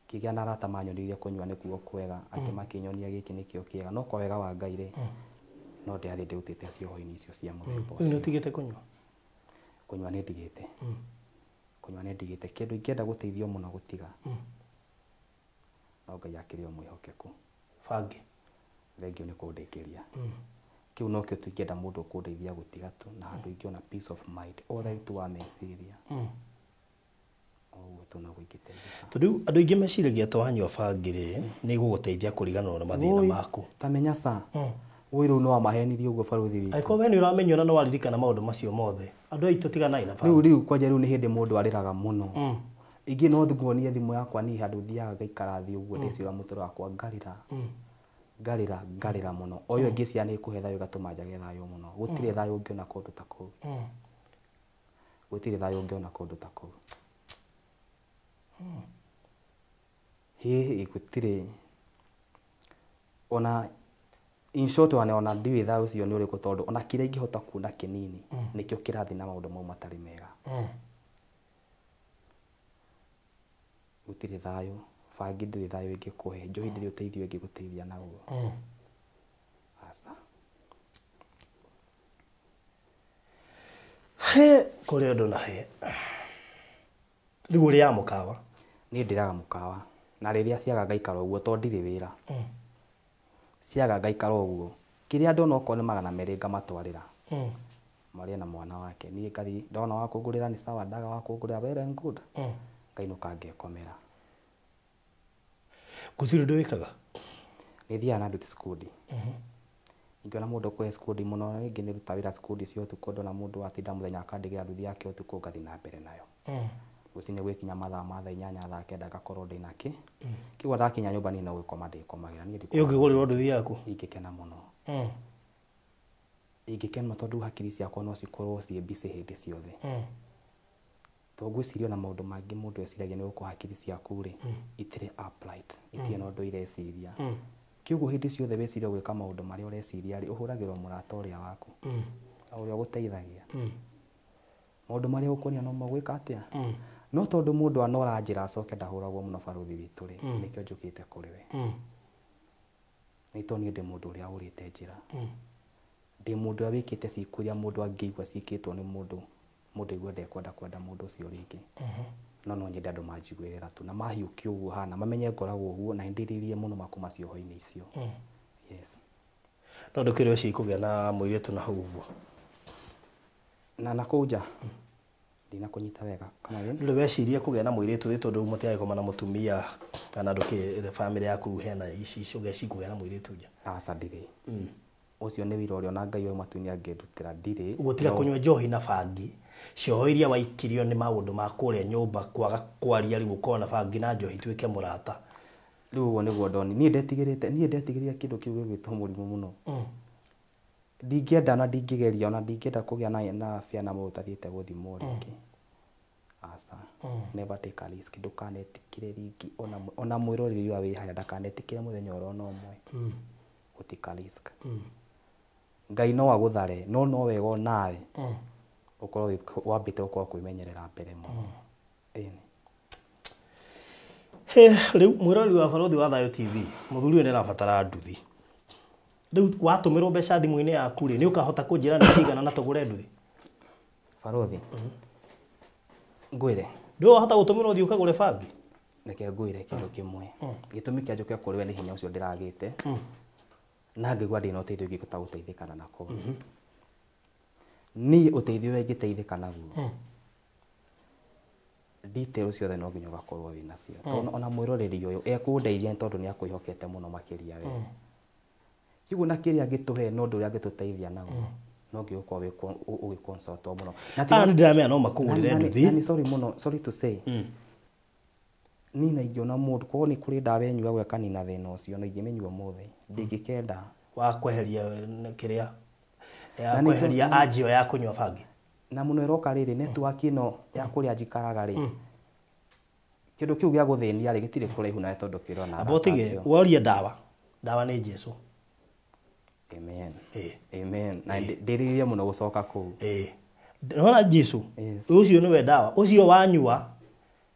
Ngĩgĩa na arata manyonirie kũnyua nĩkuo kwega, angĩ makĩnyonia gĩkĩ nĩkĩo kĩega, no kwa wega wa Ngai rĩ, no ndĩrathiĩ ndĩrutĩte cioho-inĩ icio cia mũthemba Rĩu nĩ ũcio. ũtigĩte kũnyua? Kũnyua nĩ ndigĩte. Kũnyua nĩ ndigĩte. Kĩndũ ingĩenda gũteithio mũno gũtiga, no Ngai akĩrĩ o mwĩhokeku. Bangi. Thengiũ nĩ kũndĩkĩria. Kĩu nokĩo tu ingĩenda mũndũ ũkũndeithia gũtiga tu, na handũ ingĩona peace of mind, ũtheri tu wa meciria. Ũguo tu noguo ingĩteithĩka. Tondũ rĩu andũ aingĩ meciragia atĩ wanyua bangi rĩ, nĩ ĩgũgũteithia kũriganĩrwo nĩ mathĩna Oi, maku. Ta menya sa. Oi rĩu nĩ wamahenirie ũguo barũthi witũ. Angĩkorwo we nĩ ũramenya na nĩ waririkana maũndũ macio mothe, andũ aitũ tiganai na Rĩu bangi. rĩu kwanja rĩu nĩ hĩndĩ mũndũ arĩraga mũno. Ingĩ no nguonie thimũ yakwa niĩ handũ thiaga ngaikara thĩ ũguo ndeciria mũtũrĩre wakwa ngarĩra. Ngarĩra ngarĩra mũno. O ĩyo ngĩciria nĩ ĩkũhe thayũ ĩgatũma njage thayũ mũno. Gũtirĩ thayũ ũngĩona kũndũ ta kũu. Gũtirĩ thayũ ũngĩona kũndũ ta kũu. Hihi gũtirĩ ona in short ona ndiũĩ thayũ ũcio nĩ ũrĩkũ tondũ ona kĩrĩa ingĩhota kuona kĩnini nĩkĩo kĩrathiĩ na maũndũ mau matarĩ mega. Gũtirĩ thayũ, bangi ndĩrĩ thayũ ĩngĩkũhe, njohi ndĩrĩ ũteithio ĩngĩgũteithia naguo. Aca. He kũrĩ ũndũ na he. Rĩu ũrĩaga mũkawa? Niĩ ndĩraga mũkawa na rĩrĩa ciaga ngaikara ũguo tondũ ndirĩ wĩra. Ciaga ngaikara ũguo. Kĩrĩa ndona okorwo nĩ 200 ngamatwarĩra. Marĩe na mwana wake. Niĩ ngathiĩ ndona wa kũngũrĩra nĩ sawa, ndaga wa kũngũrĩra well and good. Ngainũka ngekomera. Gũtirĩ ũndũ wĩkaga? Nĩ thiaga na nduti skundi. Ingĩona mũndũ ũkũhe skundi mũno rĩngĩ nĩ ruta wĩra skundi cia ũtukũ, ndona mũndũ atinda mũthenya akandĩgĩra nduthi yake ũtukũ ngathiĩ na mbere nayo. Rũcinĩ gwĩkinya mathaa ma thaa 8 thaa 9 ngakorwo ndĩna kĩ. Kĩguo ndakinya nyũmba niĩ no gũkoma ndĩkomagĩra. Niĩ Ĩ ũngĩgũrĩrwo nduthi yaku? Ingĩkena mũno. Ingĩkena tondũ hakiri ciakwa no cikorwo ciĩ busy hĩndĩ ciothe. Tondũ ngwĩciria ona maũndũ mangĩ mũndũ eciragia nĩ gũkorwo hakiri ciaku rĩ, itirĩ upright, itirĩ na ũndũ ireciria. Kĩũguo hĩndĩ ciothe weciria gwĩka maũndũ marĩa ũreciria rĩ, ũhũragĩrwo mũrata ũrĩa waku. Na ũrĩa ũgũteithagia. Maũndũ marĩa ũkuonia no magwĩka atĩa? No tondũ mũndũ anora njĩra acoke ndahũragwo mũno barũthi witũ rĩ, nĩkĩo njũkĩte kũrĩ we. Nĩ tondũ niĩ ndĩ mũndũ ũrĩa ũrĩte njĩra. Ndĩ mũndũ ũrĩa wĩkĩte ciĩko iria mũndũ angĩigua ciĩkĩtwo nĩ mũndũ, mũndũ aigue ndekwenda kwenda mũndũ ũcio rĩngĩ. No no nyende andũ manjiguĩre tha tu na mahiũkie ũguo hana, mamenye ngoragwo ũguo na nĩndĩrirĩrie mũno ma kuma cioho-inĩ icio. Yes. No ndũkĩrĩ ũcio kũgĩa na mũirĩtu na hau ũguo? Na nakũu nja? Ndinakũnyita wega. Come again? Ndũrĩ weciria kũgĩa na mũirĩtu thĩ tondũ mũtiragĩkoma na mũtumia kana ndũkĩrĩ bamĩrĩ yaku hena ici ũgeci kũgĩa na mũirĩtu nja? Aca ndirĩ. Ũcio nĩ wĩra ũrĩa ona Ngai wa matu-inĩ angĩndutĩra ndirĩ. Ũguo tiga kũnyua njohi na bangi, cioho iria waikirio nĩ maũndũ ma kũrĩa nyũmba kwaga kwaria rĩu ũkona bangi na njohi ituĩke mũrata. Rĩu ũguo nĩguo ndoni. Niĩ ndetigĩrĩte, niĩ ndetigĩrĩire kĩndũ kĩu gĩgwĩtwo mũrimũ mũno. Ndingĩenda na ndingĩgeria ona ndingĩenda kũgĩa na afya na mũndũ ũtathiĩte gũthimwo rĩngĩ. Aca. Never take a risk. Ndũkanetĩkĩre rĩngĩ ona mwĩroreri ũrĩa wĩ harĩa ndakanetĩkĩre mũthenya oro na ũmwe. Gũtika risk. Ngai no agũthare no no wega onawe ũkorwo wambĩte gũkorwo kwĩmenyerera mbere mũno. Ĩni. He, rĩu mwĩroreri wa Barũthi wa Thayũ TV, mũthuri ũyũ nĩ arabatara nduthi. Rĩu watũmĩrwo mbeca thimũ-inĩ yaku rĩ, nĩ ũkahota kũnjĩra nĩ cigana na tũgũre nduthi? Barũthi, ngwĩre. Ndũĩ wahota gũtũmĩrwo ũthiĩ ũkagũre bangi? Reke ngwĩre kĩndũ kĩmwe. Gĩtũmi kĩa njũke kũrĩ we nĩ hinya ũcio ndĩragĩte. Na ngĩigua ndĩna ũteithio ingĩhota gũteithĩkana nako. Niĩ ũteithio ũrĩa ingĩteithĩka naguo, details ciothe no nginya ũgakorwo wĩ nacio. Tondũ ona mwĩroreri ũyũ ekũndeithia nĩ tondũ nĩ akwĩhokete mũno makĩria we. Kĩguo na kĩrĩa angĩtũhe na ũndũ ũrĩa angĩtũteithia naguo, no nginya ũkorwo ũgĩ-consult mũno. Na Aya nĩ ndĩramenya no makũgũrĩre nduthi. Na nĩ sorry mũno, sorry to say. Niĩ na ingĩona mũndũ, korwo nĩ kũrĩ ndawa ĩnyuagwo ĩkanina thĩna ũcio, na ingĩmĩnyua ũmũthĩ, ndingĩkenda. Wa kweheria kĩrĩa, ya kweheria anjio ya kũnyua bangi. Na mũno ĩroka rĩrĩ, network ĩno ya kũrĩa njikaraga rĩ, kĩndũ kĩu gĩa gũthĩnia rĩ, gĩtirĩ kũraihu nawe tondũ kĩrona Amba ũtige, worie ndawa. Ndawa nĩ Jesu. Amen. Amen. Na ndĩrirĩrie mũno gũcoka kũu. Nona Jesu. Ũcio nĩwe ndawa. Ũcio wanyua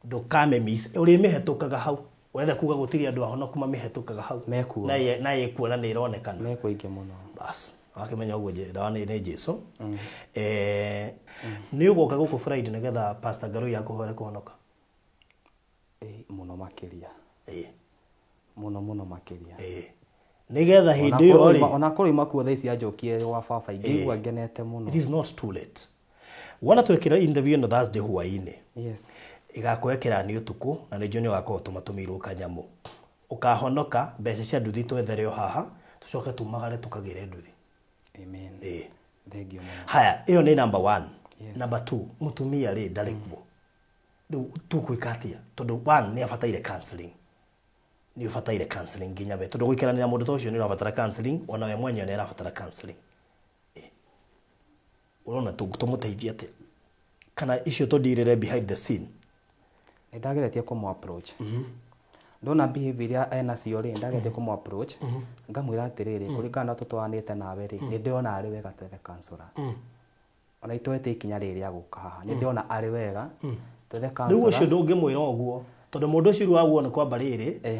ndũkamĩmiss. Ũrĩmĩhetũkaga hau. Ũrenda kuga gũtirĩ andũ ahonoku mamĩhetũkaga hau. Mekuo. Na ĩkuona nĩ ĩronekana. Mekuo aingĩ mũno. Bas. Wakĩmenya ũguo ndawa nĩ Jesu. Nĩ ũgoka gũkũ Friday nĩgetha Pastor Ngarui akũhoere kũhonoka? Mũno makĩria. Mũno mũno makĩria. Nĩgetha hĩndĩ ĩyo rĩ, ona korwo imakuo thaa ici anjokie gwa baba ingĩigua ngenete mũno. It is not too late. Wona twekĩra interview ĩno Thursday hwaĩ-inĩ. Yes. Ĩgakwekĩra nĩ ũtukũ na nĩ njũĩ nĩ ũgakorwo tũmatũmĩirwo kanyamũ. Ũkahonoka mbeca cia nduthi twethere o haha, tũcoke tumagare tũkagĩre nduthi. Amen. Thank you mũno. Haya, ĩyo nĩ number 1. Number 2, mũtumia rĩ ndarĩ kuo. Rĩu tũgwĩka atĩa? Tondũ 1 nĩ abataire counseling. Nĩ ũbataire counseling nginya we, tondũ gũikarania na mũndũ ta ũcio nĩ ũrabatara counseling, ona we mwenyewe nĩ arabatara counseling. Ũrona tũmũteithie atĩa? Kana icio tũndirĩre behind the scene? Nĩ ndageretie kũmũ approach. Ndona behavior iria enacio rĩ, ndageretie kũmũ approach. Ngamwĩra atĩrĩrĩ, kũringana na tũtwaranĩte nawe rĩ, nĩ ndĩrona arĩ wega twethe counselor. Ona itwete ikinya rĩrĩ rĩa gũka haha, nĩ ndĩrona arĩ wega twethe counselor. Rĩu ũcio ndũngĩmwĩra ũguo, tondũ mũndũ ũcio rĩu waguo nĩ kwamba rĩrĩ,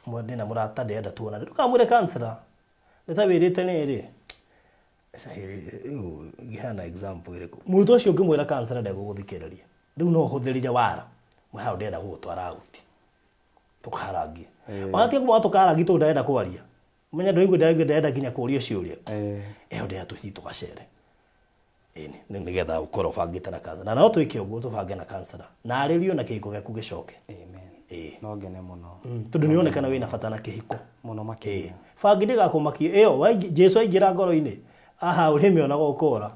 ndĩna mũrata ndĩrenda tuonane. Ndũkamwĩre counselor. Nĩ ta wĩrĩte rĩrĩ. Rĩu ngĩheana example ĩrĩkũ? Mũrutwo ũcio ũngĩmwĩra counselor ndegũgũthikĩrĩria. Rĩu no ũhũthĩrire wara. Mwĩ hau ndĩrenda gũgũtwara out. Tũkarangie. Ona ti kuga tũkarangie tondũ ndarenda kwaria. Menya ndũigua ndarenda nginya kũũrio ciũria. Ĩyo ndĩrenda tũthiĩ tũgacere. Ĩni, nĩgetha ũkorwo ũbangĩte na counselor. Na no twĩke ũguo tũbange na counselor. Na arĩrio na kĩhiko gĩaku gĩcoke. Amen. No ngene mũno. Tondũ nĩ ũronekana wĩna bata na kĩhiko. Mũno makĩria. Bangi ndĩgakũmakie. Ĩyo, Jesu aingĩra ngoro-inĩ. Aha, ũrĩmĩonaga ũkora.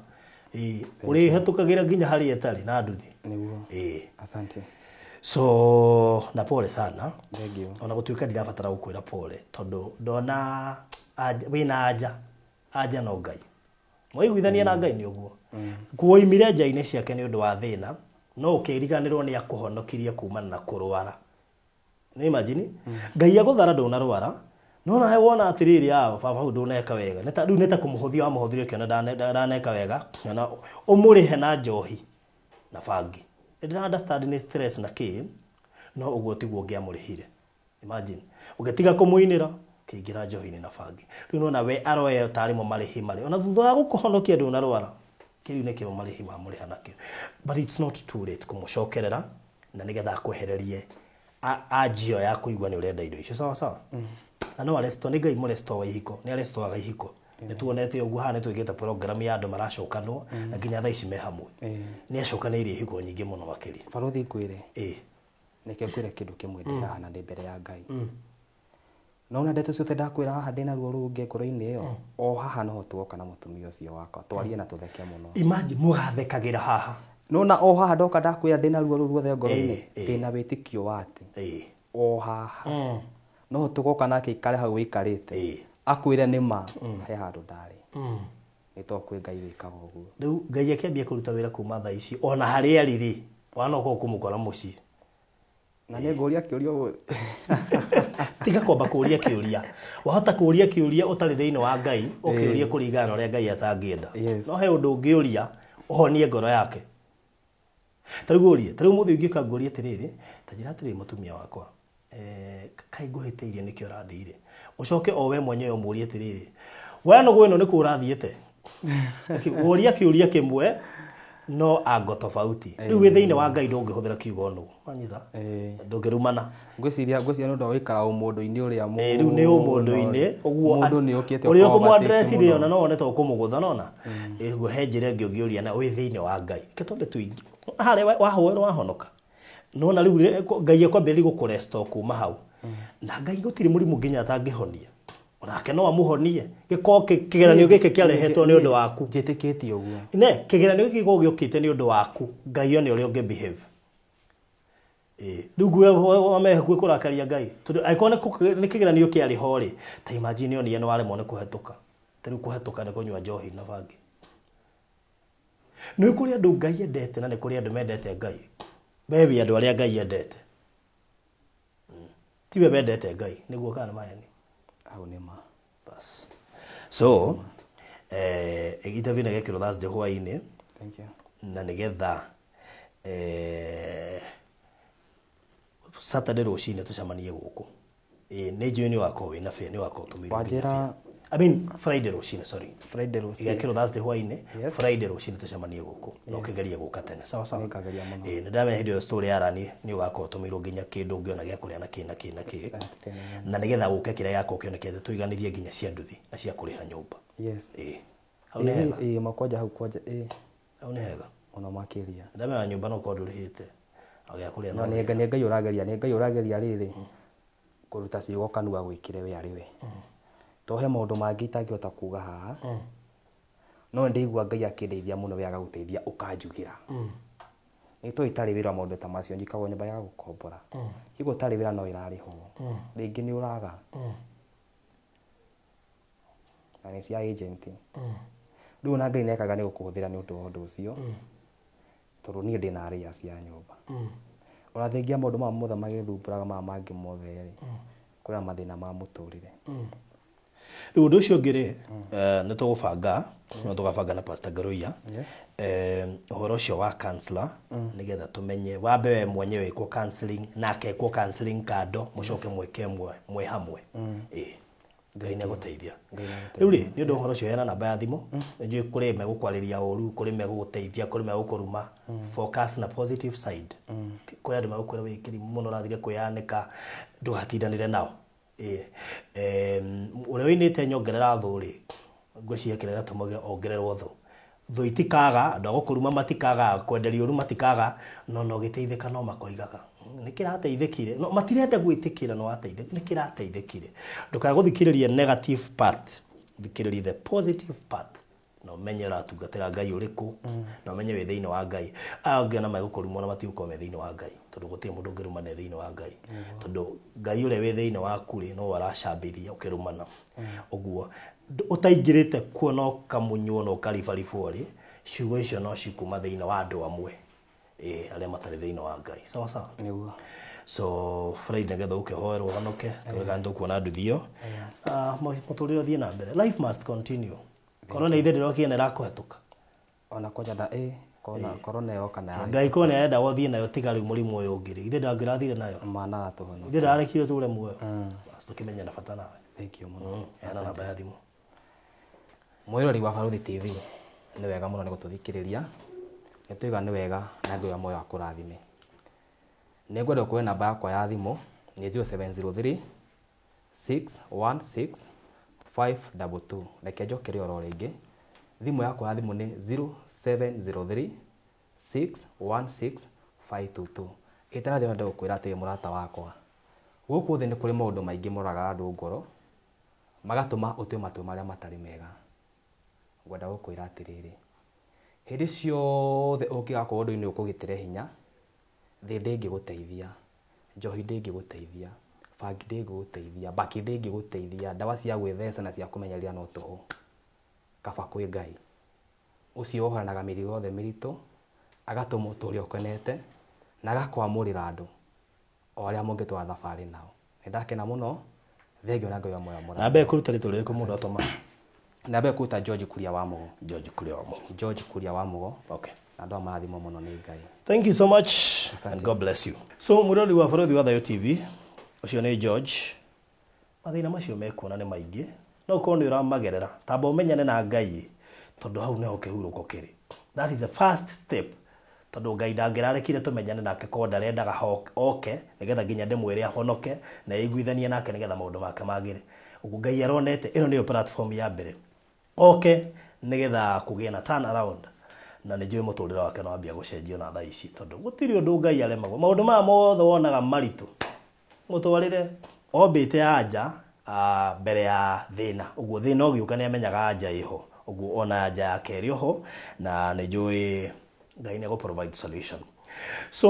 Ũrĩhetũkagĩra nginya harĩa ĩtarĩ na nduthi. Nĩguo. Asante. So, na pole sana. Thank you. Ona gũtuĩka ndirabatara gũkwĩra pole tondũ ndona wĩna anja. Anja no Ngai. Mwaiguithania na Ngai nĩ ũguo. Kuoimire nja-inĩ ciake nĩ ũndũ wa thĩna, no ũkĩriganĩrwo nĩ akũhonokirie kumana na kũrwara. Nĩ imagine? Ngai agũthara ndũnarwara, no nawe wona atĩrĩrĩ, baba hau ndũneka wega. Nĩ ta rĩu nĩ ta kũmũhũthia wamũhũthirie ũkĩona ndaneka wega, na ũmũrĩhe na njohi na bangi. Nĩ ndĩra understand nĩ stress na kĩ, no ũguo tiguo ũngĩamũrĩhire. Imagine, ũgĩtiga kũmũinĩra, ũkĩingĩra njohi-inĩ na bangi. Rĩu nĩwona we aroya tarĩ mo marĩhi marĩ. Ona thutha wa gũkũhonokia ndũnarwara, kĩu nĩkĩo marĩhi wamũrĩha nakĩo. But it's not too late kũmũcokerera na nĩgetha akwehererie anjio ya kũigua nĩ ũrenda indo icio. Sawa sawa? Na no aresto, nĩ Ngai mũresto wa ihiko, nĩ arestoaga ihiko. Nĩ tuonete ũguo haha nĩ twĩkĩte program ya andũ maracokanwo na nginya thaa ici me hamwe. Nĩ acokanĩirie ihiko nyingĩ mũno makĩria. Barũthi ngwĩre. Nĩkĩo ngwĩre kĩndũ kĩmwe ndĩ haha na ndĩ mbere ya Ngai. No ona ndeto ciothe ndakwĩra haha ndĩna ruo rũngĩ ngoro-inĩ ĩyo, o haha noho tuoka na mũtumia ũcio wakwa, twarie na tũtheke mũno. Imagine mũgathekagĩra haha. No na o haha ndoka ndakwĩra ndĩna ruo rũu ruothe ngoro-inĩ, ndĩna wĩtĩkio wa atĩ o haha no tũgoka nake ikare hau wĩikarĩte, akwĩre nĩ ma, he handũ ndarĩ. Nĩ to kwĩ Ngai wĩkaga ũguo. Rĩu Ngai akĩambia kũruta wĩra kuma thaa ici, ona harĩa arĩ rĩ, wanoka ũkũmũkora mũciĩ. Na nĩ ngũria kĩũria ũmũthĩ. Tiga kwamba kũria kĩũria. Wahota kũria kĩũria ũtarĩ thĩinĩ wa Ngai, ũkĩũria kũringana na ũrĩa Ngai atangĩenda. Yes. No he ũndũ ũngĩũria ũhonie ngoro yake. Ta rĩu ũrie, ta rĩu ũmũthĩ ũngĩũka ngũrie atĩrĩrĩ, ta njĩra atĩrĩrĩ mũtumia wakwa, kaĩ ngũhĩtĩirie nĩkĩo ũrathire? Ũcoke o we mwenyewe ũmũrie atĩrĩrĩ, we nũgũ ĩno nĩkũ ũrathiĩte? Woria kĩũria kĩmwe no ango tofauti. Rĩu wĩ thĩinĩ wa Ngai ndũngĩhũthĩra kiugo nũgũ. Wanyita? Ndũngĩrumana. Ngwĩciria nĩ ũndũ wa gũikara ũmũndũ-inĩ ũrĩa mũno. Rĩu nĩ ũmũndũ-inĩ ũguo Mũndũ nĩ ũkĩte ũrĩa ũka ũkũmũ-address overtake rĩ, mũno. ona no one ta ũkũmũgũtha nona. Ũguo he njĩra ĩngĩ ũngĩũria na wĩ thĩinĩ wa Ngai. Reke twambe tũingĩ. Harĩa wahoerwo wahonoka. Nona rĩu Ngai ekwambĩrĩria gũkũrestore kuma hau. Na Ngai gũtirĩ mũrimũ nginya atangĩhonia. Onake no amũhonie. Gĩkorwo kĩgeranio gĩkĩ kĩarehetwo nĩ ũndũ waku. Njĩtĩkĩtie ũguo. Ne, kĩgeranio gĩkĩ gĩkorwo gĩũkĩte nĩ ũndũ waku. Ngai one ũrĩa ũngĩ behave. Rĩu wame hakuhĩ kũrakaria Ngai. Tondũ angĩkorwo nĩ kĩgeranio kĩarĩ ho rĩ, ta imagine onire nĩ waremwo nĩ kũhetũka. Ta rĩu kũhetũka nĩ kũnyua njohi na bangi. Nĩ kũrĩ andũ Ngai endete na nĩ kũrĩ andũ mendete Ngai. We wĩ andũ arĩa Ngai endete. Tiwe wendete Ngai, nĩguo kana maheni. Hau nĩ ma. Bas. So, interview nĩ gekĩrwo Thursday hwaĩ-inĩ. Thank you. Na nĩgetha Saturday rũcinĩ tũcemanie gũkũ. Nĩ njũĩ nĩ ũgakorwo wĩna fare, nĩ ũgakorwo ũtũmĩirwo nginya Wanjĩra fare. I mean Friday rũcinĩ, sorry. Friday rũcinĩ. Igekĩrwo Thursday hwaĩ-inĩ, Yes. Friday rũcinĩ tũcemanie gũkũ. Na ũkĩgerie gũka tene. Sawa sawa. Nĩngageria mũno. Nĩ ndamenya hĩndĩ ĩyo story ya Rani nĩ ũgakorwo ũtũmĩirwo nginya kĩndũ ũngĩona gĩa kũrĩa na kĩ na kĩ na kĩ. Na nĩgetha gũke kĩrĩa gĩgakorwo kĩonekete tũiganithie nginya cia nduthi na cia kũrĩha nyũmba. Yes. Hau nĩ hega. Makwanja hau kwanja, Hau nĩ hega. Mũno makĩria. Ndamenya nyũmba no ũkorwo ndũrĩhĩte. O gĩa kũrĩa No no nĩ Ngai ũrageria, nĩ Ngai ũrageria rĩrĩ. Kũruta ciugo kanua gwĩkĩre we arĩ we. To he maũndũ mangĩ itangĩhota kuga haha. No ndĩigua Ngai akĩndeithia mũno we agagũteithia ũkanjugĩra. Nĩ tũĩ itarĩ wĩra maũndũ ta macio njikagwo nyũmba ya gũkombora. Kĩguo ũtarĩ wĩra no ĩrarĩhwo. Rĩngĩ nĩ ũraga. Na nĩ cia agent. Rĩu ona Ngai nĩekaga nĩ gũkũhũthĩra nĩ ũndũ wa ũndũ ũcio. Tondũ niĩ ndĩna arĩa cia nyũmba. Ũrathengia maũndũ maya mothe magĩthumbũraga maya mangĩ mothe rĩ. Kũrĩ na mathĩna ma mũtũrĩre. Rĩu ũndũ ũcio ũngĩ rĩ, nĩ tũgũbanga, no tũgabanga na Pastor Ngaruiya. Yes. Ũhoro ũcio wa counselor, nĩgetha tũmenye, wambe we mwenyewe wĩkwo counseling, nake ekwo counseling kando, mũcoke mwĩke mwĩ hamwe. Ngai nĩagũteithia. Rĩu rĩ, nĩ ũndũ wa ũhoro ũcio hena namba ya thimũ, nĩ njũĩ kũrĩ megũkwarĩria ũru, kũrĩ megũgũteithia, kũrĩ megũkũruma. Focus na positive side. Kũrĩ andũ megũkwĩra wĩ kĩrimũ mũno ũrathire kwĩyanĩka, ndũgatindanĩre nao. Ũrĩa ũinĩte nyongerera thũ rĩ, ngwĩciria kĩrĩa gĩatũmaga ongererwo thũ. Thũ itikaga, andũ a gũkũruma matikaga, kwenderia ũru matikaga, no no gĩteithĩka no makoigaga. Nĩ kĩrateithĩkire. No matirenda gwĩtĩkĩra no wateithĩkire, nĩ kĩrateithĩkire. Ndũkae gũthikĩrĩria negative part, thikĩrĩria the positive part. Na ũmenye ũratungatĩra Ngai ũrĩkũ, na ũmenye wĩ thĩinĩ wa Ngai. Aya angĩ ona megũkũruma ona matigũkorwo me thĩinĩ wa Ngai, tondũ gũtirĩ mũndũ ũngĩruma ne thĩinĩ wa Ngai. Tondũ Ngai ũrĩa wĩ thĩinĩ waku rĩ, no aracambithia ũkĩrumana. Ũguo, ũtaingĩrĩte kuo na ũkamunywo na ũkaribaribwo rĩ, ciugo icio no cikuma thĩinĩ wa andũ amwe, arĩa matarĩ thĩinĩ wa Ngai. Sawa sawa? Nĩguo. So Friday nĩgetha ũke ũhoerwo ũhonoke, tũrĩ kana nĩtũkuona nduthi ĩyo. Mũtũrĩre ũthiĩ na mbere. Life must continue. Korona ithe ndĩrokire na ĩrakũhetũka. Ona kwanja nda, korona yoka na ya Ngai korwo nĩarenda gũthiĩ nayo tiga rĩu mũrimũ ũyũ ũngĩ rĩ, ithe ndangĩrathire nayo. Mana aratũhonokia. Ithe ndarekire tũre muoyo. Bas, tũkĩmenye na bata nawe. Thank you mũno. Heana namba ya thimũ. Mwĩrori wa Barũthi TV, nĩ wega mũno nĩ gũtũthikĩrĩria. Nĩ tũiga nĩ wega na Ngai wa muoyo akũrathime. Nĩ ngwenda ũkũhe namba yakwa ya thimũ, nĩ 0703 616 522. Reke njokere oro rĩngĩ. Thimũ yakwa ya thimũ nĩ 0703 616 522. Ĩtanathi ona ndĩgũkwĩra atĩrĩ mũrata wakwa. Gũkũ thĩ nĩ kũrĩ maũndũ maingĩ moraga andũ ngoro, magatũma ũtue matua marĩa matarĩ mega. Ngwenda gũkwĩra atĩrĩrĩ, hĩndĩ ciothe ũngĩgakorwo ũndũ-inĩ ũkũgitĩre hinya, thĩ ndĩngĩgũteithia, njohi ndĩngĩgũteithia, bangi ndĩngĩgũteithia, mbakĩ ndĩngĩgũteithia, ndawa cia gwĩtheca na cia kũmenyeria no tũhũ. Kaba kwĩ Ngai. Ũcio wohoranaga mĩrigo yothe mĩritũ, agatũma ũtũũre ũkenete, na agakwamũrĩra andũ. O arĩa mũngĩtwara thabarĩ nao. Nĩ ndakena mũno, thengio na Ngai wa muoyo mũrathime. Namba ĩkũruta rĩtwa rĩrĩkũ mũndũ atũma? Namba ĩkũruta George Kuria wa Mũgo. George Kuria wa Mũgo. George Kuria wa Mũgo. Okay. Na andũ aya marathimwo mũno nĩ Ngai. Thank you so much. Asante. And God bless you. So mũrori wa Bũrũri wa Thayũ TV, ũcio nĩ George. Mathĩna macio mekuona nĩ maingĩ, no ũkorwo nĩ ũramagerera, tamba ũmenyane na Ngai, tondũ hau nĩho kĩhurũko kĩrĩ. That is the first step. Tondũ Ngai ndangĩrarekire tũmenyane nake korwo ndarendaga oke, nĩgetha nginya ndĩmwĩre ahonoke na ĩiguithanie nake nĩgetha maũndũ make magĩre. Ũguo Ngai aronete ĩno nĩyo platform ya mbere. Oke nĩgetha kũgĩe na turn around. Na nĩ njũĩ mũtũrĩre wake no ambia gũcenjio na thaa ici, tondũ gũtirĩ ũndũ Ngai aremagwo. Maũndũ maya mothe wonaga maritũ, mũtwarĩre ombĩte anja mbere ya thĩna. Ũguo thĩna ũgĩũka nĩ amenyaga anja ĩho. Ũguo ona anja ya kerĩ oho, na nĩ njũĩ Ngai nĩ egũ provide solution. So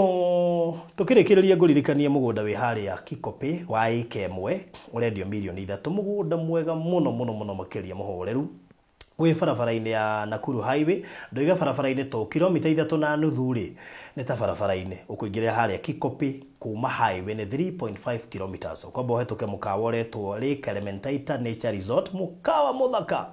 tũkĩrĩkĩrĩria ngũririkanie mũgũnda wĩ harĩa Kikopĩ wa ĩka ĩmwe ũrendio mirioni 3, mũgũnda mwega mũno mũno mũno makĩria mũhoreru wĩ barabara-inĩ ya Nakuru Highway. Ndoiga barabara-inĩ to kilomita 3.5 rĩ, nĩ ta barabara-inĩ ũkũingĩrĩra harĩa Kikopĩ kuma highway nĩ 3.5 kilometers. Ũkwamba ũhetũke mũkawa ũretwo Lake Elementaita Nature Resort, mũkawa mũthaka.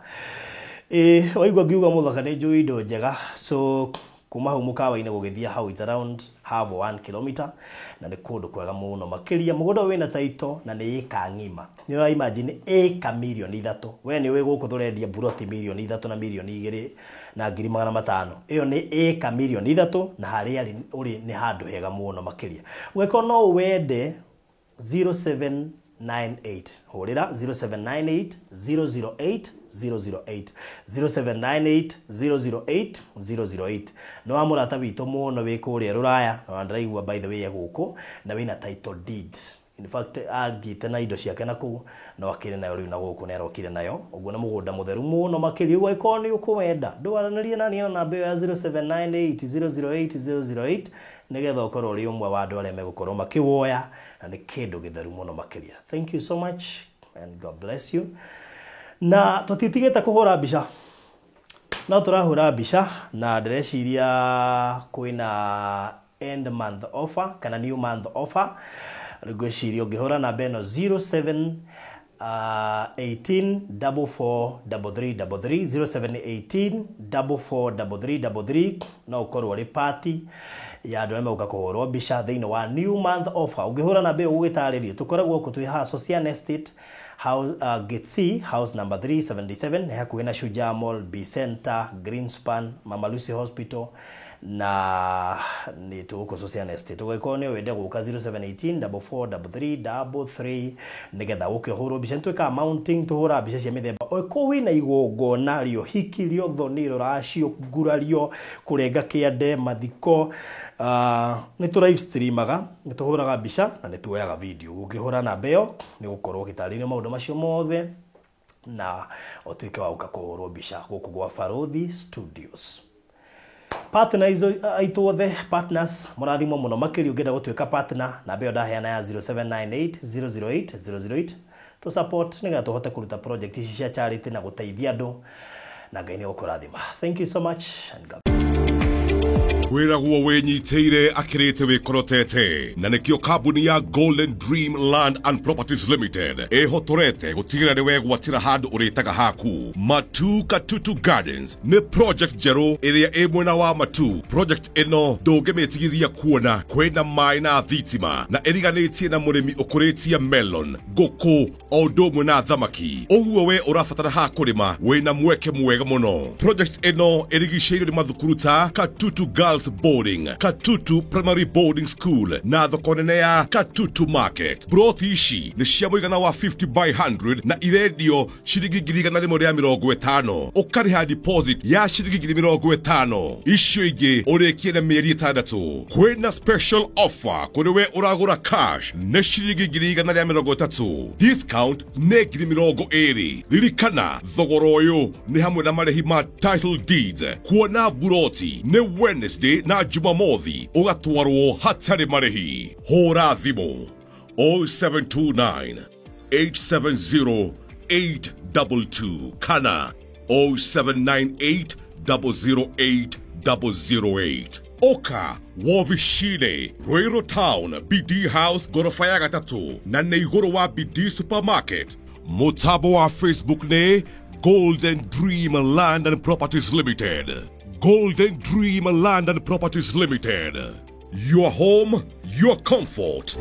Ĩ waigua ngiuga mũthaka nĩ njũĩ indo njega. So kuma hau mũkawa-inĩ gũgĩthiĩ hau it's around half 1 kilometer, na nĩ kũndũ kwega mũno makĩria. Mũgũnda ũyũ wĩna title na nĩ ĩka ng'ima. Nĩ ũra imagine ĩka mirioni 3. We nĩ ũĩ gũkũ tũrendia buroti mirioni 3 na 2,500,000. Ĩyo nĩ ĩka mirioni 3, na harĩa ũrĩ nĩ handũ hega mũno makĩria. Ũngĩkorwo no wende 0798, hũrĩra 0798 008 008, 0798 008 008. Nĩ wa mũrata witũ mũno wĩ kũrĩa Rũraya, na ndĩraigua by the way gũkũ na wĩna title deed. In fact athiĩte na indo ciake na kũu, no akĩrĩ nayo rĩu na gũkũ nĩ arokire nayo. Ũguo nĩ mũgũnda mũtheru mũno makĩria. Ũguo angĩkorwo nĩ ũkũwenda, ndũaranĩrie na niĩ na namba ĩyo ya 0798 008 008, nĩgetha ũkorwo ũrĩ ũmwe wa andũ arĩa megũkorwo makĩwoya, na nĩ kĩndũ gĩtheru mũno makĩria. Thank you so much and God bless you. Na tũtitigĩte kũhũra mbica, no tũrahũra mbica, na ndĩreciria kwĩna end month offer kana new month offer. Rĩu ngwĩciria ũngĩhũra namba ĩno 07 18 44 33 33, 0718 44 33 33, no ũkorwo ũrĩ party ya andũ arĩa megũka kũhũrwo mbica thĩinĩ wa new month offer. Ũngĩhũra namba ĩyo gũgĩtarĩrio, tũkoragwo gũkũ twĩ haha Socian Estate House, Gate C, house number 377, nĩ hakuhĩ na Shujaa Mall, B Center, Greenspan, Mama Lucy Hospital, na nĩ tũgũkũ Socian Estate. Ũgĩkorwo nĩ wende gũka 0718 44 33 33 nĩgetha ũke ũhũrwo mbica. Nĩ twĩkaga mounting, tũhũraga mbica cia mĩthemba. Ũngĩkorwo wĩna igongona rĩa ũhiki, rĩa ũthoni, rũracio, ngurario, kũrenga kĩande, mathiko, nĩ tũ live streamaga, nĩ tũhũraga mbica na nĩ tuoyaga video. Ũngĩhũra namba ĩyo nĩ ũgũkorwo ũgĩtarĩrio maũndũ macio mothe na ũtuĩke wa gũka kũhũrwo mbica gũkũ gwa Barũthi Studios. Partner aitũ othe, partners, mũrathimwo mũno makĩria. Ũngĩenda gũtuĩka partner, namba ĩyo ndaheana ya 0798 008 008, tũ support nĩgetha tũhote kũruta project ici cia charity na gũteithia andũ, na Ngai nĩ egũkũrathima. Thank you so much and God Wĩragwo wĩnyitĩire akĩrĩte wĩkorotete, na nĩkĩo kambuni ya Golden Dream Land and Properties Limited ĩhotorete gũtigĩrĩra nĩ wegwatĩra handũ ũrĩtaga haku. Matu Katutu Gardens nĩ project njerũ ĩrĩa ĩ mwena wa Matu. Project ĩno ndũngĩmĩtigithia kuona kwĩna maĩ na thitima, na ĩriganĩtie na mũrĩmi ũkũrĩtie melon, ngũkũ o ũndũ ũmwe na thamaki. Ũguo we ũrabatara ha kũrĩma, wĩna mweke mwega mũno. Project ĩno ĩrigicĩirio nĩ mathukuru ta Katutu Girls Boarding, Katutu Primary Boarding School na thoko nene ya Katutu Market. Broti ici nĩ cia mũigana wa 50 by 100 na irendio ciringi 150,000. Ũkarĩha deposit ya ciringi 50,000, icio ingĩ ũrĩkie na mĩeri 6. Kwĩna special offer kũrĩ we ũragũra cash nĩ ciringi 130,000, discount nĩ 20,000. Ririkana thogora ũyũ nĩ hamwe na marĩhi ma title deeds. Kuona buroti nĩ Wednesday na Jumamothi, ũgatwarwo hatarĩ marĩhi. Hũra thimũ 0729 870 822 kana 0798 008 008. Ũka wobici-inĩ Ruiru Town, BD House, ngoroba ya gatatũ na nĩ igũrũ wa BD Supermarket. Mũtambo wa Facebook nĩ Golden Dream Land and Properties Limited. Golden Dream Land and Properties Limited. Your home, your comfort.